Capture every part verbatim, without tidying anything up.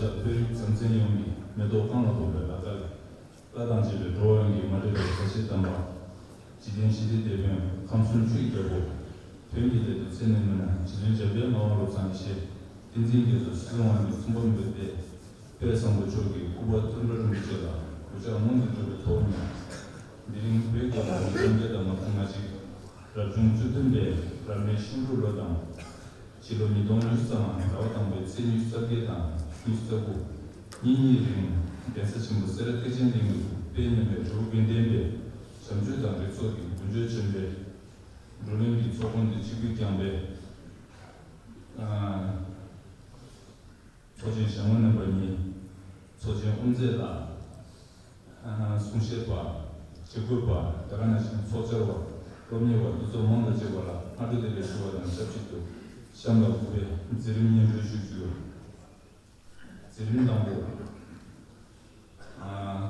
བོད་རིགས་རང་བཙན་ཡོངས་ཀྱི་མེ་ཏོག་གང་ལ་ཕོག་པའི་ལ་དྭགས། ལྷ་དང་བཅས་པའི་འགྲོ་བ་ཡོངས་ཀྱི་མ་འདྲེས་པའི་བཀྲ་ཤིས་དམ་པ། འཇིག་རྟེན་ཞི་བདེའི་དེད་དཔོན་ཁམས་གསུམ་ཆོས་ཀྱི་རྒྱལ་པོ། བོན་གྱི་སླད་དུ་ཚེ་ནས་མི་ལ་རྗེ་བཙུན་འཇམ་དཔལ་ངག་དབང་བློ་བཟང་ཡེ་ཤེས། བསྟན་འཛིན་རྒྱ་མཚོ་སྲིད་དབང་གི་ཚོང་པ་མི་བོ་སྟེ། དཔལ་བཟང་པོ་མཆོག་གི་སྐུ་པར་མཐོང་གྲོལ་རིན་པོ་ཆེ་ལ་གུས་ཕྱག་སྔོན་དུ་འགྲོ་བའི་ཐོག་ནས། འདི་རིང་བོད་རྒྱལ་ཁབ་ཀྱི་རང་རྒྱལ་དང་མ་བརྩི་ང་གཅིག་རབ་བྱུང་བཅུ་བདུན་པའི་རབ་གནས་ཤིང་འབྲུག་ལོ་དང་། ཕྱི་ལོ་ཉིས་སྟོང་ཉི་ཤུ་རྩ་ལྔ་ཟླ་བ་དང་པོའི་ཚེས་ཉི་ཤུ་རྩ་བརྒྱད་དང་ཉི་ཤུ་རྩ་དགུ། ཉིན་གཉིས་རིང་གདན་ས་ཆེན་པོ་སེ་ར་ཐེག་ཆེན་གླིང་དུ་དཔལ་མཉམ་མེད་རི་བོ་དགེ་ལྡན་པའི་བྱམས་ཆོས་དང་རིགས་ཚོགས་ཀྱི་དགུན་ཆོས་ཆེན་པོའི་བགྲོ་གླེང་གི་ཚོགས་ཁང་དུ་ཆིབས་བསྒྱུར་བསྐྱངས་པའི། ཨ། ཚོགས་ཆེན་ཞལ་ངོ་རྣམ་པ་གཉིས། ཚོགས་ཆེན་དབུ་མཛད་ལ། ཨ། གསུང་བཤད་པ། ཆེད་བསྐོས་པ། དེ་ག་ནང་བཞིན་ཚོགས་བཅར་བ། སློབ་གཉེར་བ་འདི་ཚོ་མང་ལ་གཅེས་པ་ལ་སྔ་དྲོ་བདེ་ལེགས་ཞུ་བ་དང་ཆབས་ཅིག་ཏུ་གཤམ་ལ་འབུལ་བའི་མཛད་རིམ་སྙན་སྒྲོན་ཞུ་རྒྱུ། མཛད་རིམ་དང་པོ། ཨ།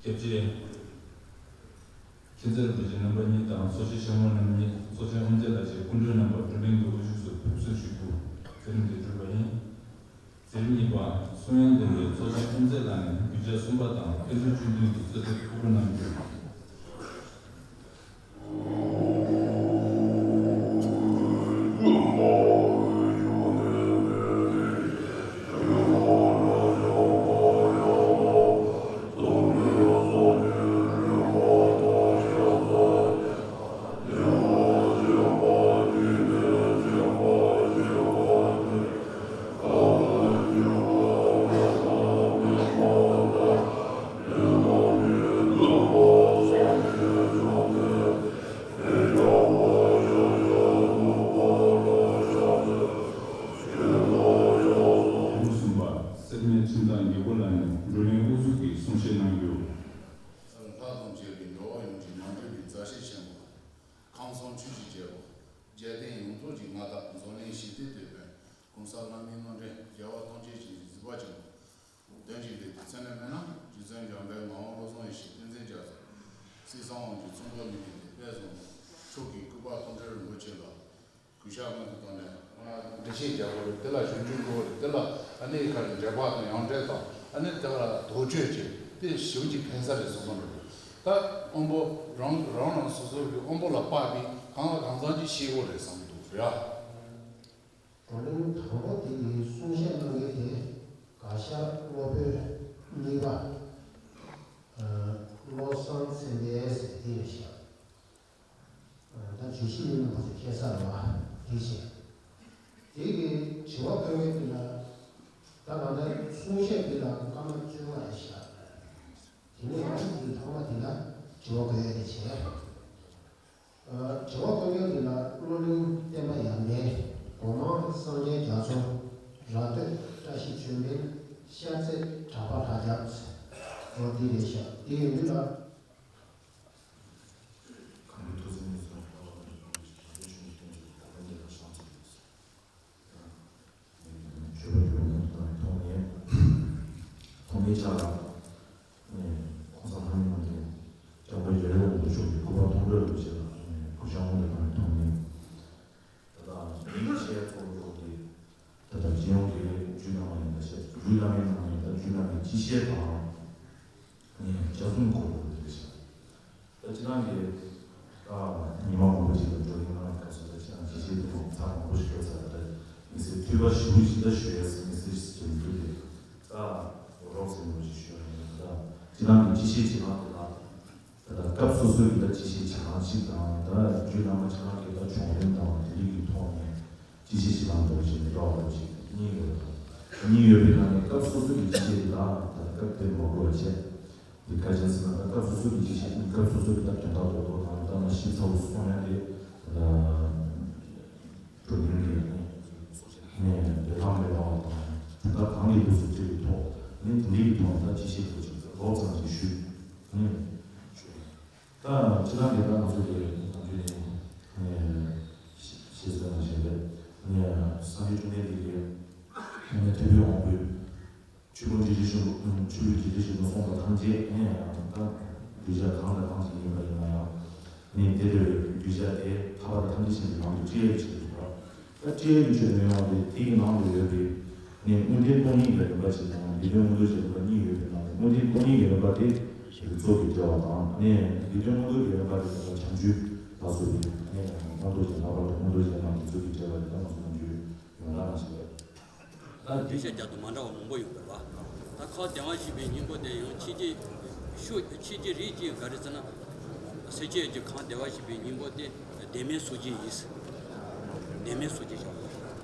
སྐྱབས་རྗེ་མཁྱེན་བརྩེ་རིན་པོ་ཆེ་རྣམ་པ་གཉིས་དང་ཚོགས་གཞོན་ཆེན་མོ་རྣམ་གཉིས། ཚོགས་ཆེན་དབུ་མཛད་ལགས་ཀྱིས་སྐུ་མགྲོན་རྣམ་པར་བགྲོ་གླེང་གི་དབུ་བཞུགས་སུ་ཕེབས་བསུ་ཞུ་རྒྱུ། མཛད་རིམ་འདི་གྲུབ་པ་ཡིན། མཛད་རིམ་གཉིས་པ། གསུང་དབྱངས་ལྡན་པའི་ཚོགས་ཆེན་དབུ་མཛད་ལགས་ནས་གུས་ཕྱག་གསུམ་པ་དང་དཔལ་འབྱོར་བཅུད་འདུན་གྱི་གསོལ་འདེབས་ཕུར་བུ་གནང་རྒྱུ། ལྷུག་གསུམ་པ། སེར་སྨད་ཁྲིམས་ཐང་རྒྱལ་པོ་ལགས་ནས་བགྲོ་གླེང་དབུ་འཛུགས་ཀྱིས་གསུང་བཤད་གནང་རྒྱུ། ལྷག་དང་བཅས་པའི་འགྲོ་བ་ཡོངས་ཀྱི་མ་འདྲེས་པའི་མཛའ་བཤེས་ཆེན་པོ། ཁམས་གསུམ་ཆོས་ཀྱི་རྒྱལ་པོ། རྒྱལ་བསྟན་ཡོངས་རྫོགས་ཀྱི་མངའ་བདག་འཛམ་གླིང་ཞི་བདེའི་དེད་དཔོན། གོང་ས་ལྷ་མིའི་སྣ་འདྲེན་རྒྱལ་བ་ཐམས་ཅད་མཁྱེན་ཅིང་གཟིགས་པ་ཅན། དོན་གྱི་འདི་དེ་ཚེ་ནས་མེད་ན་རྗེ་བཙུན་འཇམ་དཔལ་ངག་དབང་བློ་བཟང་ཡེ་ཤེས། བསྟན་འཛིན་རྒྱ་མཚོ། སྲིད་གསང་བ་གི་ཚོང་པ་མི་བོ་སྟེ། དཔལ་བཟང་མཆོག་གི་སྐུ་པར་མཐོང་གྲོལ་རིན་པོ་ཆེ་ལ་གུས་ཕྱག་སྔོན་དུ་བཏང་ནས། ཨ། འགྲེལ་བཤད་རྒྱག་དགོས་རེད། དེ་ལ་ཞུ་རྒྱུ་དགོས་རེད། དེ་ལ་ཨ་ནི་ག་རེ་འགྲེལ་པ་དང་ཡང་འགྲེལ་དང་། ཨ་ནི་དེ་ལ་དོགས་གཅོད་བྱས་ཏེ་ཞིབ་ཀྱི་ཕན་ས་རེད་བཟོ་བཟོ་འགྲོ་རེད། ད་དབང་པོ་རང་རང་རང་སོ་སོ་གི་དབང་པོ་ལ་དཔག་པའི་གང་ལ་གང་འཚམ་ཅིག་ཤེས་དགོས་རེད་བསམ་གྱི་འདུག་ཡ། བགྲོ་གླེང་དང་པོ་དེ་གི་གསུང་བཤད་གནང་མཁན་དེ་དགའ་ཤར་སློབ་དཔོན་གཉིས་པ། ཨ། བློ་བཟང་ཚེ་རིང་ཟེར་དེ་རེད་ཤག་ཨ། ད་བརྗོད་གཞི་ནི་མང་པོ་ཞིག་ཁྱད་མཚར་བ་དེ་བྱས། དེ་གི་དྲི་བ་བཀོད་མཁན་དེ་ལ། ད་གང་ལྟར་གསུང་བཤད་དེ་ལ་སྐར་མ་བཅོ་ལྔ་རེད་ཤག་དེ་ནས་ཡང་དེ་ཐོག་མ་དེ་ལ་དྲི་བ་བཀོད་ཡ་དེ་བྱས། ཨ། དྲི་བ་བཀོད་མཁན་དེ་ལ་བློ་གླིང་བསྟན་པ་ཡར་མེད། སྒོ་མང་སངས་རྒྱས་རྒྱ་མཚོ། ར་སྟོད་བཀྲ་ཤིས་ཆོས་འཕེལ། ཤར་རྩེ་གྲགས་པ་ལྷ་རྒྱལ། འོ་འདི་རེད་ཤག་དེ་ཡིན་དུས་ལ། གང་གི་ཐུགས་བརྩེ་ནས་སོང་། ཆོས་པ་རྒྱུ་ནོར་དང་ཐོག་ནས་ཐོག་མའི་ཆ་ལ། ཨེ། ཁོང་ཚང་ལྷ་མི་རྣམས་ཀྱིས་འཇམ་དཔལ་རྒྱལ་བའི་དབང་པོ་མཆོག་གི་སྐུ་པར་མཐོང་གྲོལ་རིན་པོ་ཆེ་ལ་གུས་ཕྱག་སྔོན་དུ་བཏང་བའི་ཐོག་ནས། ད་ལྟ་མིའི་ཆེད་ཚོགས་འགྲོ་གི། ད་ལྟ་སྤྱི་ཡོངས་ཀྱི་རྒྱུད་བླ་མ་ཡིན་ད་བཤད། རྒྱུད་བླ་མའི་ནང་ནས་ད་རྒྱུད་བླ་མའི་སྤྱི་བཤད་དང་། ནས་ལྕགས་ཟུང་འཁོར་དགོས་ཀྱི་རེད་ཤག་ད་སྤྱིར་བཏང་གི། ད་ཉི་མ་མང་པོ་ཅིག་ལ་བགྲོ་གླེང་གནང་བའི་སྐབས་སུ་ད་སྤྱིར་བཏང་སྤྱི་བཤད་དེ་མང་ཚར་མང་པོ་ཞིག་ཡོད་ཚར། ད་མི་སེར་འཐུས་པ་ཞེ་པོ་ཅིག་ད་ཞུ་ཡས་མི་སེར་ཞིག་ཅིག་འདུག་སྟེ། ད་རོགས་ཟེར་མི་ཅིག་ཞུ་ཡ་ཡིན། ད་སྤྱིར་བཏང་གི་སྤྱི་བཤད་བྱེད་སྟངས་དེ་ལ། ད་ལྟ་སྐབས་སོ་སོའི་གི་ད་སྤྱི་བཤད་བྱེད་སྟངས་གཅིག་དང་། ད་རྒྱུད་བླ་མ་སྤྱིར་བཏང་གི་ད་བྱུང་རིམ་དང་དེ་རིགས་ཀྱི་ཐོག་ནས་སྤྱི་བཤད་བྱེད་སྟངས་འདྲ་བོ་ཞིག་ནས་འདྲ་བ་འདྲ་བོ་ཞིག་གཉིས་ཡོད་པ་དང་། གཉིས་ཡོད་པའི་ནང་ནས་སྐབས་སོ་སོའི་གི་སྤྱི་བཤད་དེ་དང་། ད་ལྟ་སྐབས་དེར་མ་གོ་བ་བྱས། དེ་ག་ཅན་ཟེར་ན། ད་སྐབས་སོ་སོའི་གི་སྤྱི་བཤད་ནི་སྐབས་སོ་སོའི་གི་ད་དོན་དག་རྡོག་རྡོག་དང་། ད་མ་ཞིབ་ཚགས་པོ་གསུང་ཡ་དེ་ད་བགྲོ་གླེང་གི་ནས་ལས་སྟངས་མེད་པ་དང་། དོན་དག་གང་གི་ལུགས་སུ་བྲིས་པའི་ཐོག་ནས་དེ་འདྲའི་གི་ཐོག་ནས་ད་སྤྱི་བཤད་དེ་ཅིག་རོབ་ཙམ་ཅིག་ཞུས། ད་སྤྱིར་བཏང་གི་ད་ང་ཚོ་གི་ནམ་རྒྱུན་ནས་ཞེས་ཟེར་ན་བྱས་པས་ནས། སངས་རྒྱས་བཅོམ་ལྡན་འདས་ཀྱིས་ནས་ཐུབ་པའི་དབང་པོས། ཆོས་ཀུན་འཇིག་རྟེན་ཞིང་དུ། ཆོས་ཀུན་འཇིག་རྟེན་ཞིང་དུ་སོང་བ་ཐམས་ཅད་ནས་ད་གདུལ་བྱ་གང་དང་གང་ཞིག་ཡིན་པ་ཡིན་ན་ཡང་། ནས་དེ་ལྟ་བུའི་གདུལ་བྱ་དེ་ཐར་པ་དང་ཐམས་ཅད་མཁྱེན་པའི་ལམ་དུ་བསྐྱལ་བའི་ཕྱིར་དུ། ད་བསྐྱལ་བའི་ཆོས་མི་ཡོང་བ་དེ། དེ་གི་ནང་དུ་ཡོད་པའི་ ནས་དངོས་བསྟན་སྟོང་ཉིད་ཀྱི་རིམ་པ་ཞིག་དང་། རྡུལ་ཕྲན་མངོན་རྟོགས་ཀྱི་རིམ་པ་གཉིས་ཡོད་པའི་ནང་ནས། དངོས་བསྟན་སྟོང་ཉིད་ཀྱི་རིམ་པ་དེ་རིགས་ཚོགས་ཀྱི་དབྱེ་བ་དང་། ཨ་ནི་རྡུལ་ཕྲན་མངོན་རྟོགས་ཀྱི་རིམ་པ་དེ་ད་ལྟ་བྱང་ཆུབ་ལ་སོགས་པའི་ཨ་ནི་རྣམ་རྟོག་ཅན། ལྷག་པར་དུ་མངོན་རྟོགས་ཅན་དང་རིགས་ཚོགས་ཀྱི་དབྱེ་བ་དེ་ད་ང་ཚོ་ནམ་རྒྱུན་ཡོངས་གྲགས་ནང་བཞིན་རེད། ད་འགྲེལ་བཤད་རྒྱག་དུས་མ་འདྲ་བ་མང་པོ་ཡོང་གི་རེད་པ། ད་ཁ་བདེ་བར་གཤེགས་པའི་སྙིང་པོ་དེ་ཡང་ཕྱི་རྒྱལ་ཤོ་ཕྱི་རྒྱལ་རིགས་གཅིག་ག་རེ་ཟེར་ན། སེར་སྐྱའི་གི་ཁམས་བདེ་བར་གཤེགས་པའི་སྙིང་པོ་དེ་བདེན་མེད་སོ་སྐྱེ་ཡིན། བདེན་མེད་སོ་སྐྱེ་བཞག་པ་རེད།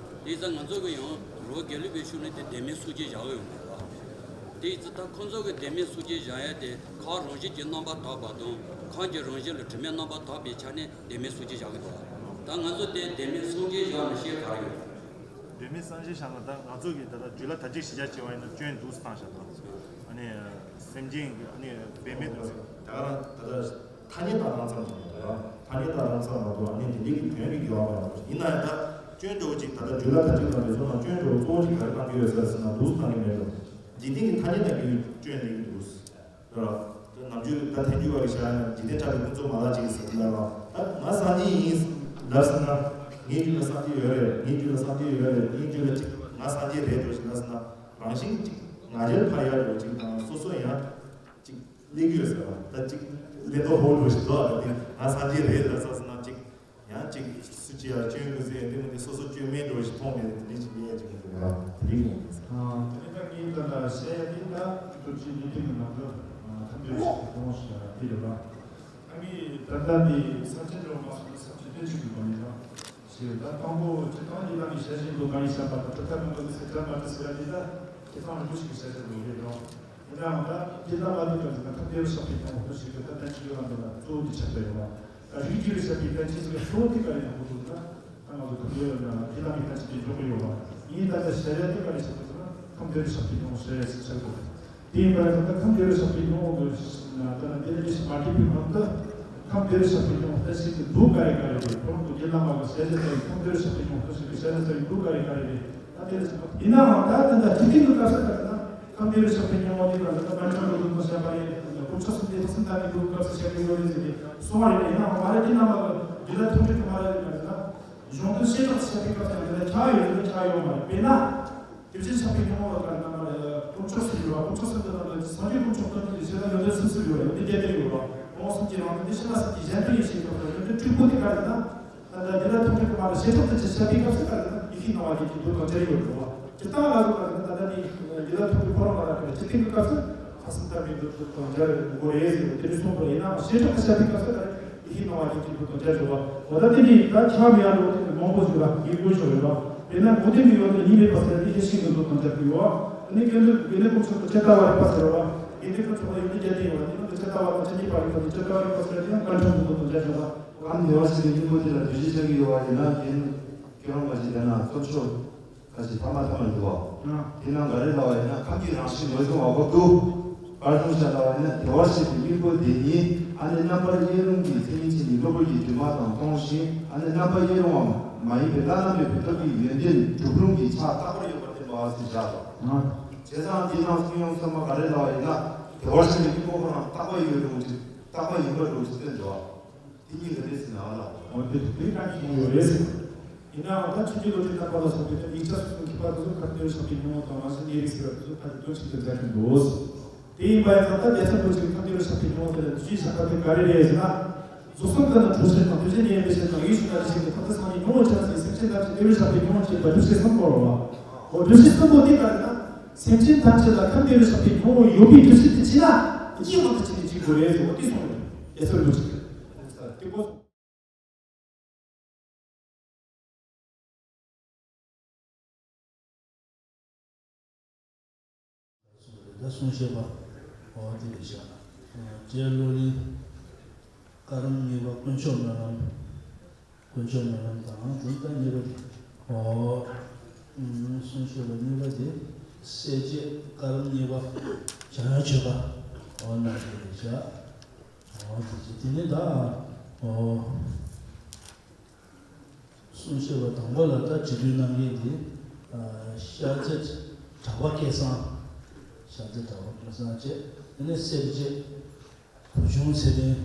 དེ་ཙང་ང་ཚོ་གི་ཡང་རོ་དགེ་ལུགས་པའི་ཤུགས་ནི་དེ་བདེན་མེད་སོ་སྐྱེ་བཞག་གི་ཡོད་མ་རེད་པ། དེ་ཙང་ད་ཁོ་ཚོ་གི་བདེན་མེད་སོ་སྐྱེ་བཞག་ཡ་དེ་ཁམས་རང་བཞིན་གྱིས་རྣམ་པར་དག་པ་དང་། ཁམས་ཀྱི་རང་བཞིན་ལ་དྲི་མས་རྣམ་པར་དག་པའི་ཆ་ནས་བདེན་མེད་སོ་སྐྱེ་བཞག་གི་འདུག། ད་ང་ཚོ་དེ་བདེན་མེད་སངས་རྒྱས་བཞག་ན་བཤད་ག་རེ་ཡོད། བདེན་མེད་སངས་རྒྱས་བཞག་ན། ད་ང་ཚོ་གིས་ད་ལྟ་རྒྱུད་བླ་དར་ཅིག་གཞི་བཞག་བྱས་པ་ཡིན་ན་སྐྱོན་འདུག་སེ་བཏང་བཞག་དང་། ཨ་ནི་སེམས་ཅན་གྱི་ཨ་ནི་བདེན་མེད་འདུག་སེ། ད་ག་རང་ད་ལྟ་ཐ་སྙད་བཏགས་རང་ཙམ་ཞིག་མ་གཏོགས། ཐ་སྙད་བཏགས་རང་ཙམ་མ་གཏོགས། ཨ་ནི་དེ་འདྲའི་གི་དོན་གྱི་འགལ་བ་མ་གཏོགས། ཡིན་ན་ཡང་ད་སྐྱོན་འདྲ་བོ་ཅིག་ད་ལྟ་རྒྱུད་བླ་དར་ཅིག་དང་དེ་ཚོ་ནང་སྐྱོན་འདྲ་བོ་གཙོ་བོ་ཅིག་ག་རེ་བཏང་གི་ཡོད་ཟེར་ཟེར་ན། འདུག་སེ་བཏང་གི་མེད་དོ། འཇིག་རྟེན་གྱི་ཐ་སྙད་བཏགས་ཀྱི་སྐྱོན་འདི་གི་འདུག་སེ། ར། ད་ནམ་རྒྱུན་ད་ཐལ་འགྱུར་བ་གི་ཞལ་ནས་འཇིག་རྟེན་གྲགས་པའི་ཀུན་རྫོབ་མ་ལགས་ཅིག་ཟེར་གྱི་ལ་ར། ད་ང་སངས་རྒྱས་ཡིན་ལབ་སོང་ན། ངའི་རྒྱུད་ལ་སངས་རྒྱས་ཡོད་རེད། ངའི་རྒྱུད་ལ་སངས་རྒྱས་ཡོད་རེད། ངའི་རྒྱུད་ལ་ཅིག་ང་སངས་རྒྱས་རེད་འགྲོ་ཞིག་ལབ་སོང་ན། རང་བཞིན་ཅིག་ང་རྒྱལ་འཕར་ཡག་འགྲོ་ཅིག་དང་། སོ་སོ་ཡང་ཅིག་སླེབས་ཡོད་ཟེར་བ། ད་ཅིག་ལེན་དོ་ཧོ་འགྲོ་ཞིག་འདུག་ཨ། ད་དེ་ང་སངས་རྒྱས་རེད་ལབ་ས་སོང་ན་ཅིག་ཡང་ཅིག་སུ་ཅིག་ཡར་སྐྱོན་དགོས་ཟེར་ཡང་དེ་མ་དེ་སོ་སོ་སྐྱོན་མེད་འགྲོ་ཞིག་མཐོང་མེད་དེ་འདྲ་ཞིག་ཡོད་ཅིག་མི་འདུག་ཡ། དེ་རིགས་ཡོང་གི་ཟེར། དེ་ནི་ད་ངས་ད་ལྟ་བཤད་ཡ་དེ་ད་སྟོབས་ཆེན་གནས་བརྟན་གྱི་ནང་དུ་ཐམས་ཅད་ཞིག་གོང་ཞིག་དེ་རེད་པ། ཨ་ནི་ད་ལྟ་དེ་ས་ཆེན་འགྲོ་མ་སོང་ན་ས་ཆེན་སྟོན་ཆུང་གི་མ་ཡིན་ན། ཞེས་ད་དང་པོ་སྤྱིར་བཏང་ཡིན་ན་ནི་བཤད་བཞིན་དུ་གང་ཡིན་བཤད་པ་དང་གྲུབ་མཐའ་མི་འདུག་ཟེར་བྱ་མ་གྲུབ་ཟེར་ཡ་དེ་ད་སྤྱིར་བཏང་རིན་པོ་ཆེ་གི་བཤད་བྱ་ལོས་རེད་དོ། ཡིན་ནའང་ད་དེ་ལ་མ་ལྟོས་པར་ཟེར་ན་ཐབས་མཁས་པའི་ཞབས་ཕྱི་དང་འོ་དོ་ཞིག་གི་ད་བསྟན་བཅོས་ལ་འདི་ལ་གཙོ་བོ་དེ་ཆགས་པ་ཡོད་པ། ད་རིགས་རྒྱུད་ལ་བཤད་པའི་བསྟན་བཅོས་ཟེར་གཙོ་བོ་དེ་ག་རེ་ཡིན་པ་འདུག་ན། ད་ང་ཚོ་ཐུགས་ཡོད་ན་དེ་ལ་མི་བསྟན་བཅོས་དེ་འཇོག་གི་ཡོད་པ། ཡིན་ད་ལྟ་ཞལ་ཡ་དེ་ག་རེ་ཆགས་པ་ཟེར་ན་ཐབས་མཁས་པའི་ཞབས་ཕྱི་དང་ཞལ་ཡ་ཟེར་ཆགས་དགོས། དེ་ཡིན་པ་ཡིན་ན་ད་ཁམས་བདེ་བའི་ཞབས་ཕྱི་སྙིང་པོ་གི་ན་ད་ནི་དེ་ལས་མ་བྲིས་པའི་ངང་དུ་ཁམས་བདེ་བའི་ཞབས་ཕྱི་སྙིང་པོ་བསྟན་བཤད་ཀྱི་མདོ་ག་རེ་ག་རེ་རེད། ཁོ་རང་གི་རྗེ་བླ་མ་གི་ཞལ་ལས་ལྟ་བའི་ཁམས་བདེ་བའི་ཞབས་ཕྱི་སྙིང་པོ་བསྟན་བཤད་ཀྱི་ཞལ་ལས་ལྟ་བའི་མདོ་ག་རེ་ག་རེ་རེད། ད་དེ་ལས་ཡིན་ནའང་ད་ད་ལྟ་སྤྱི་དོན་གྱི་སྐབས་སུ་ད་ན་ཁམས་བདེ་བའི་ཞབས་ཕྱི་སྙིང་པོ་དེ་ག་ད་ལྟ་པཎ་ཆེན་ལོ་ཏོག་ཙམ་བཤད་པ་ཡིན། དགོངས་འཆར་གསུམ་སྡེ་ཐེག་གསུམ་དང་ནི་མདོའི་སྐབས་སུ་བཤད་ཀྱི་ཡོད་རེད་ཟེར་ཏེ་གསུང་བ་རེད། ཡིན་ནའང་མ་རེད། དེ་རྣམ་པ་གི་རྗེ་བླ་ཐུབ་བསྟན་གྱི་མ་རེད་ཟེར་ན། གཞུང་དོན་བཤད་གྲྭ་བཤད་པའི་སྐབས་སུ་ཡང་དེ་ལ་ཆགས་ཡོད་ན་ཆགས་ཡོད་མ་རེད། དཔེར་ན། དེ་བཞིན་གཤེགས་པའི་སྙིང་པོ་ལ་ག་རེ་ན་མ་རེད། དཀོན་མཆོག་གསུམ་ཡོད་པ། དཀོན་མཆོག་གསུམ་དུ་ན་སངས་རྒྱས་དཀོན་མཆོག་གསུམ་གྱི་ཞེས་ན་ཡོན་ཏན་སུམ་ཅུ་ཡོད་པ། ཡོན་ཏན་བརྒྱད་ལྡན་ཡོད་པ། ཕུང་པོ་གསུམ་གྱི་རང་བཞིན་དེ་ཤེས་པ་སངས་རྒྱས་གཞན་དོན་ཡིན་ཞེས་གྲགས་པ། ཡོན་ཏན་དྲུག་པོ་དེ་ག་རེ་ན། ད་ལྟ་རྗེ་བླ་ཐུབ་བསྟན་གྱི་མ་ལ་བཤད་གྲྭ་དེ་ཆ་བཤད་པའི་སྐབས་སུ་ག་རེ་ན་ཡེ་ཤེས་སྣང་བ་ཅན་གྱི་མདོ་དང་སྦྱར་ཡོད་པ། སྤྱིར་བཏང་ལ་སོགས་པ་ནི་ད་ལྟ་ནི་རྗེ་བླ་ཐུབ་པའི་ཁོ་རང་ལ་རག་པའི་སྤྱི་དོན་གྱི་སྐབས་སུ་ཐ་སྲིད་ཐ་མའི་མདོ་དང་སྦྱར་དགོས་རེད་ཟེར་བ་དེ་འདྲ་གསུངས་པ་ཡིན་ནའང་བཤད་གྲྭ་ཁ་ཤས་པའི་སྐབས་སུ་ད་ཡེ་ཤེས་སྣང་བ་ཅན་གྱི་མདོ་དང་སྦྱར་བྱུང་བ། འོ་ད་དེ་ནི་ད་ཆ་མེད་ཡ་འགྲོ་དེ་ནི་མང་པོ་ཞིག་ལ་ཡིད་དགོས་ཤོག་ཡོད་པ། དཔེར་ན་མུ་སྟེགས་མི་ཡོད་དེ་གཉིས་མེད་པ་ཟེར་ཏེ་ཡེ་ཤེས་ཀྱི་མདོ་དང་སྦྱར་གྱི་ཡོད་པ། དེ་ནི་དགེ་འདུན་དགེ་འདུན་དཀོན་མཆོག་ཏུ་ཇི་ལྟ་བ་རིག་པ་ཟེར་བ། དགེ་འདུན་དཀོན་མཆོག་ལ་ཡོན་ཏན་བརྒྱད་ལྡན་ཡོད་པ་དེ་ནི་ཇི་ལྟ་བ་དང་ཇི་སྙེད་པ་རིག་པ་དང་ཇི་ལྟ་བ་རིག་པ་ཟེར་ཏེ་ཡང་ཀཾ་ཕྲེང་མདོ་དང་སྦྱར་བྱུང་བ། ཁམས་བདེ་བར་གཤེགས་པའི་སྙིང་པོ་དེ་ལ་འདུ་ཤེས་བྱ་གི་ཡོད་པ་ཡིན་ན་རྒན་ཁྱོད་རང་མ་ཅིག་ལྟ་ན་སྟོབས་ཤོར་ཁ་ཅིག་ཐ་མ་ཐ་མ་འདུག་བ། དེ་ན་ག་རེ་ལབ་པ་ཡིན་ན་ཁམས་ཀྱི་རང་བཞིན་ངོས་བཟུང་བ་གོ་འདུག་གར་བཟུང་བྱ་ལབ་པ་ཡིན་ན་བདེ་བར་གཤེགས་པའི་སྙིང་པོ་དེ་ཉིད་ཨ་ནི་རྣམ་པར་གཡེང་རུང་གི་མཚན་ཉིད་ཅན་གྱི་གློ་བུར་གྱི་དྲི་མ་དང་སྟོང་ཞིང་ཨ་ནི་རྣམ་པར་གཡེང་རུང་བ་མ་ཡིན་པའི་བླ་ན་མེད་པའི་སྟོབས་ཀྱིས་ཡོན་ཏན་གྲུབ་རུང་གི་ཆ་རྟག་པར་ཡོད་པར་བསྟན་པ་ཟེར་བཞག་པ། བྱས་ཙང་འདི་ནང་གསུང་ཡོང་ཚང་མ་ག་རེ་ལབ་པ་ཡིན་ན་བདེ་བར་གཤེགས་པའི་སྙིང་པོ་ཁོ་རང་རྟག་པར་ཡོད་རུང་ཅིག་རྟག་པར་ཡིན་པ་རུང་ཅིག་བསྟན་འགྲོ་བ། དེ་གཉིས་ཀ་རེད་ཟེར་ན་ཨ་ལ། འོ་དེ་དེ་ག་ཞིག་ཡོད་རེད་ཟེར། ཡིན་ནའང་ད་ཆོས་རྗེ་བློ་གྲོས་རྣམ་པ་ལ་སོགས་པའི་ད་ཡིག་ཆ་སོ་སོའི་མཁས་པ་དེ་ཚོ་ཁམས་བདེ་བའི་ཞབས་ཀྱི་སྙིང་པོ་དང་རང་བཞིན་གནས་རིགས་ཟེར་བ་དེ་ཚོ་ཕ་གི་དོན་གཅིག་ཏུ་མཛད་ཀྱི་འདུག་དེ་ཡིན་པ་ཡིན་ཙང་ད་རྒྱལ་ཚབ་བློ་གྲོས་ཁམས་བདེ་བའི་ཞབས་ཀྱི་སྙིང་པོ་དེ་ལ་འདུ་ཤེས་བཞག་པ་དེ་ག་རེ་རེད་ཟེར་ན། རྫོགས་སངས་རྒྱས་ན་གྲོལ་བྱེད་དང་། དོན་བྱེད་ནི་ཡོན་ཏན་ཞེས་དང་། ཡིད་བཞིན་ལྟ་ཞེས་དང་། ཐམས་ཅད་སངས་རྒྱས་མྱོང་བར་བྱ་ཟེར། སེམས་ཅན་ཐམས་ཅད་བདེ་བའི་ཞབས་ཀྱིས་མྱོང་བར་བྱེད་པ་འདུ་ཤེས་གསུམ་པོ་རེད་བ། འོ་འདུ་ཤེས་གསུམ་པོ་དེ་ག་རེ་ན། སེམས་ཅན་ཐམས་ཅད་ལ་ཁམས་བདེ་བའི་ཞབས་ཀྱིས་མྱོང་བར་ཡོད་པའི་འདུ་ཤེས་དེ་བྱེད་ན་ཡིད་མངོན་དུ་བྱས་ནས་བྱེད་དགོས་རེད་ཟེར་བ་དེ་གསུངས་རེད། དེ་ཚོར་འདུ་ཤེས་དེ་གོ། ད་གསུང་བཤད་པ། འོ་དེ་རེད་བཞག་རྗེ་བློ་གླིང་བཀའ་རམས་གཉིས་པ་དཀོན་མཆོག་སྨོན་ལམ། དཀོན་མཆོག་སྨོན་ལམ་དང་དེ་ལྟར་གཉིས་པ་དེ། འོ། གསུང་བཤད་པ་གཉིས་པ་དེ། གསལ་བྱེད་བཀའ་རམས་གཉིས་པ། བྱང་ཆུབ་པ། འོ་ན་དེ་རེད་བཞག་འོ་དེ་ཚོ་དེ་ནི་ད། འོ། གསུང་བཤད་པ་དང་པོ་ལ་ད་རྗེ་བཙུན་རྣམ་རྒྱལ་འདི། ཤར་རྫ་གྲགས་པ་སྐལ་བཟང་། ཤར་རྫ་གྲགས་པ་སྐལ་བཟང་བྱས། དེ་ནས་གསལ་བྱེད་བུ་ཆུང་ཚེ་བརྟན།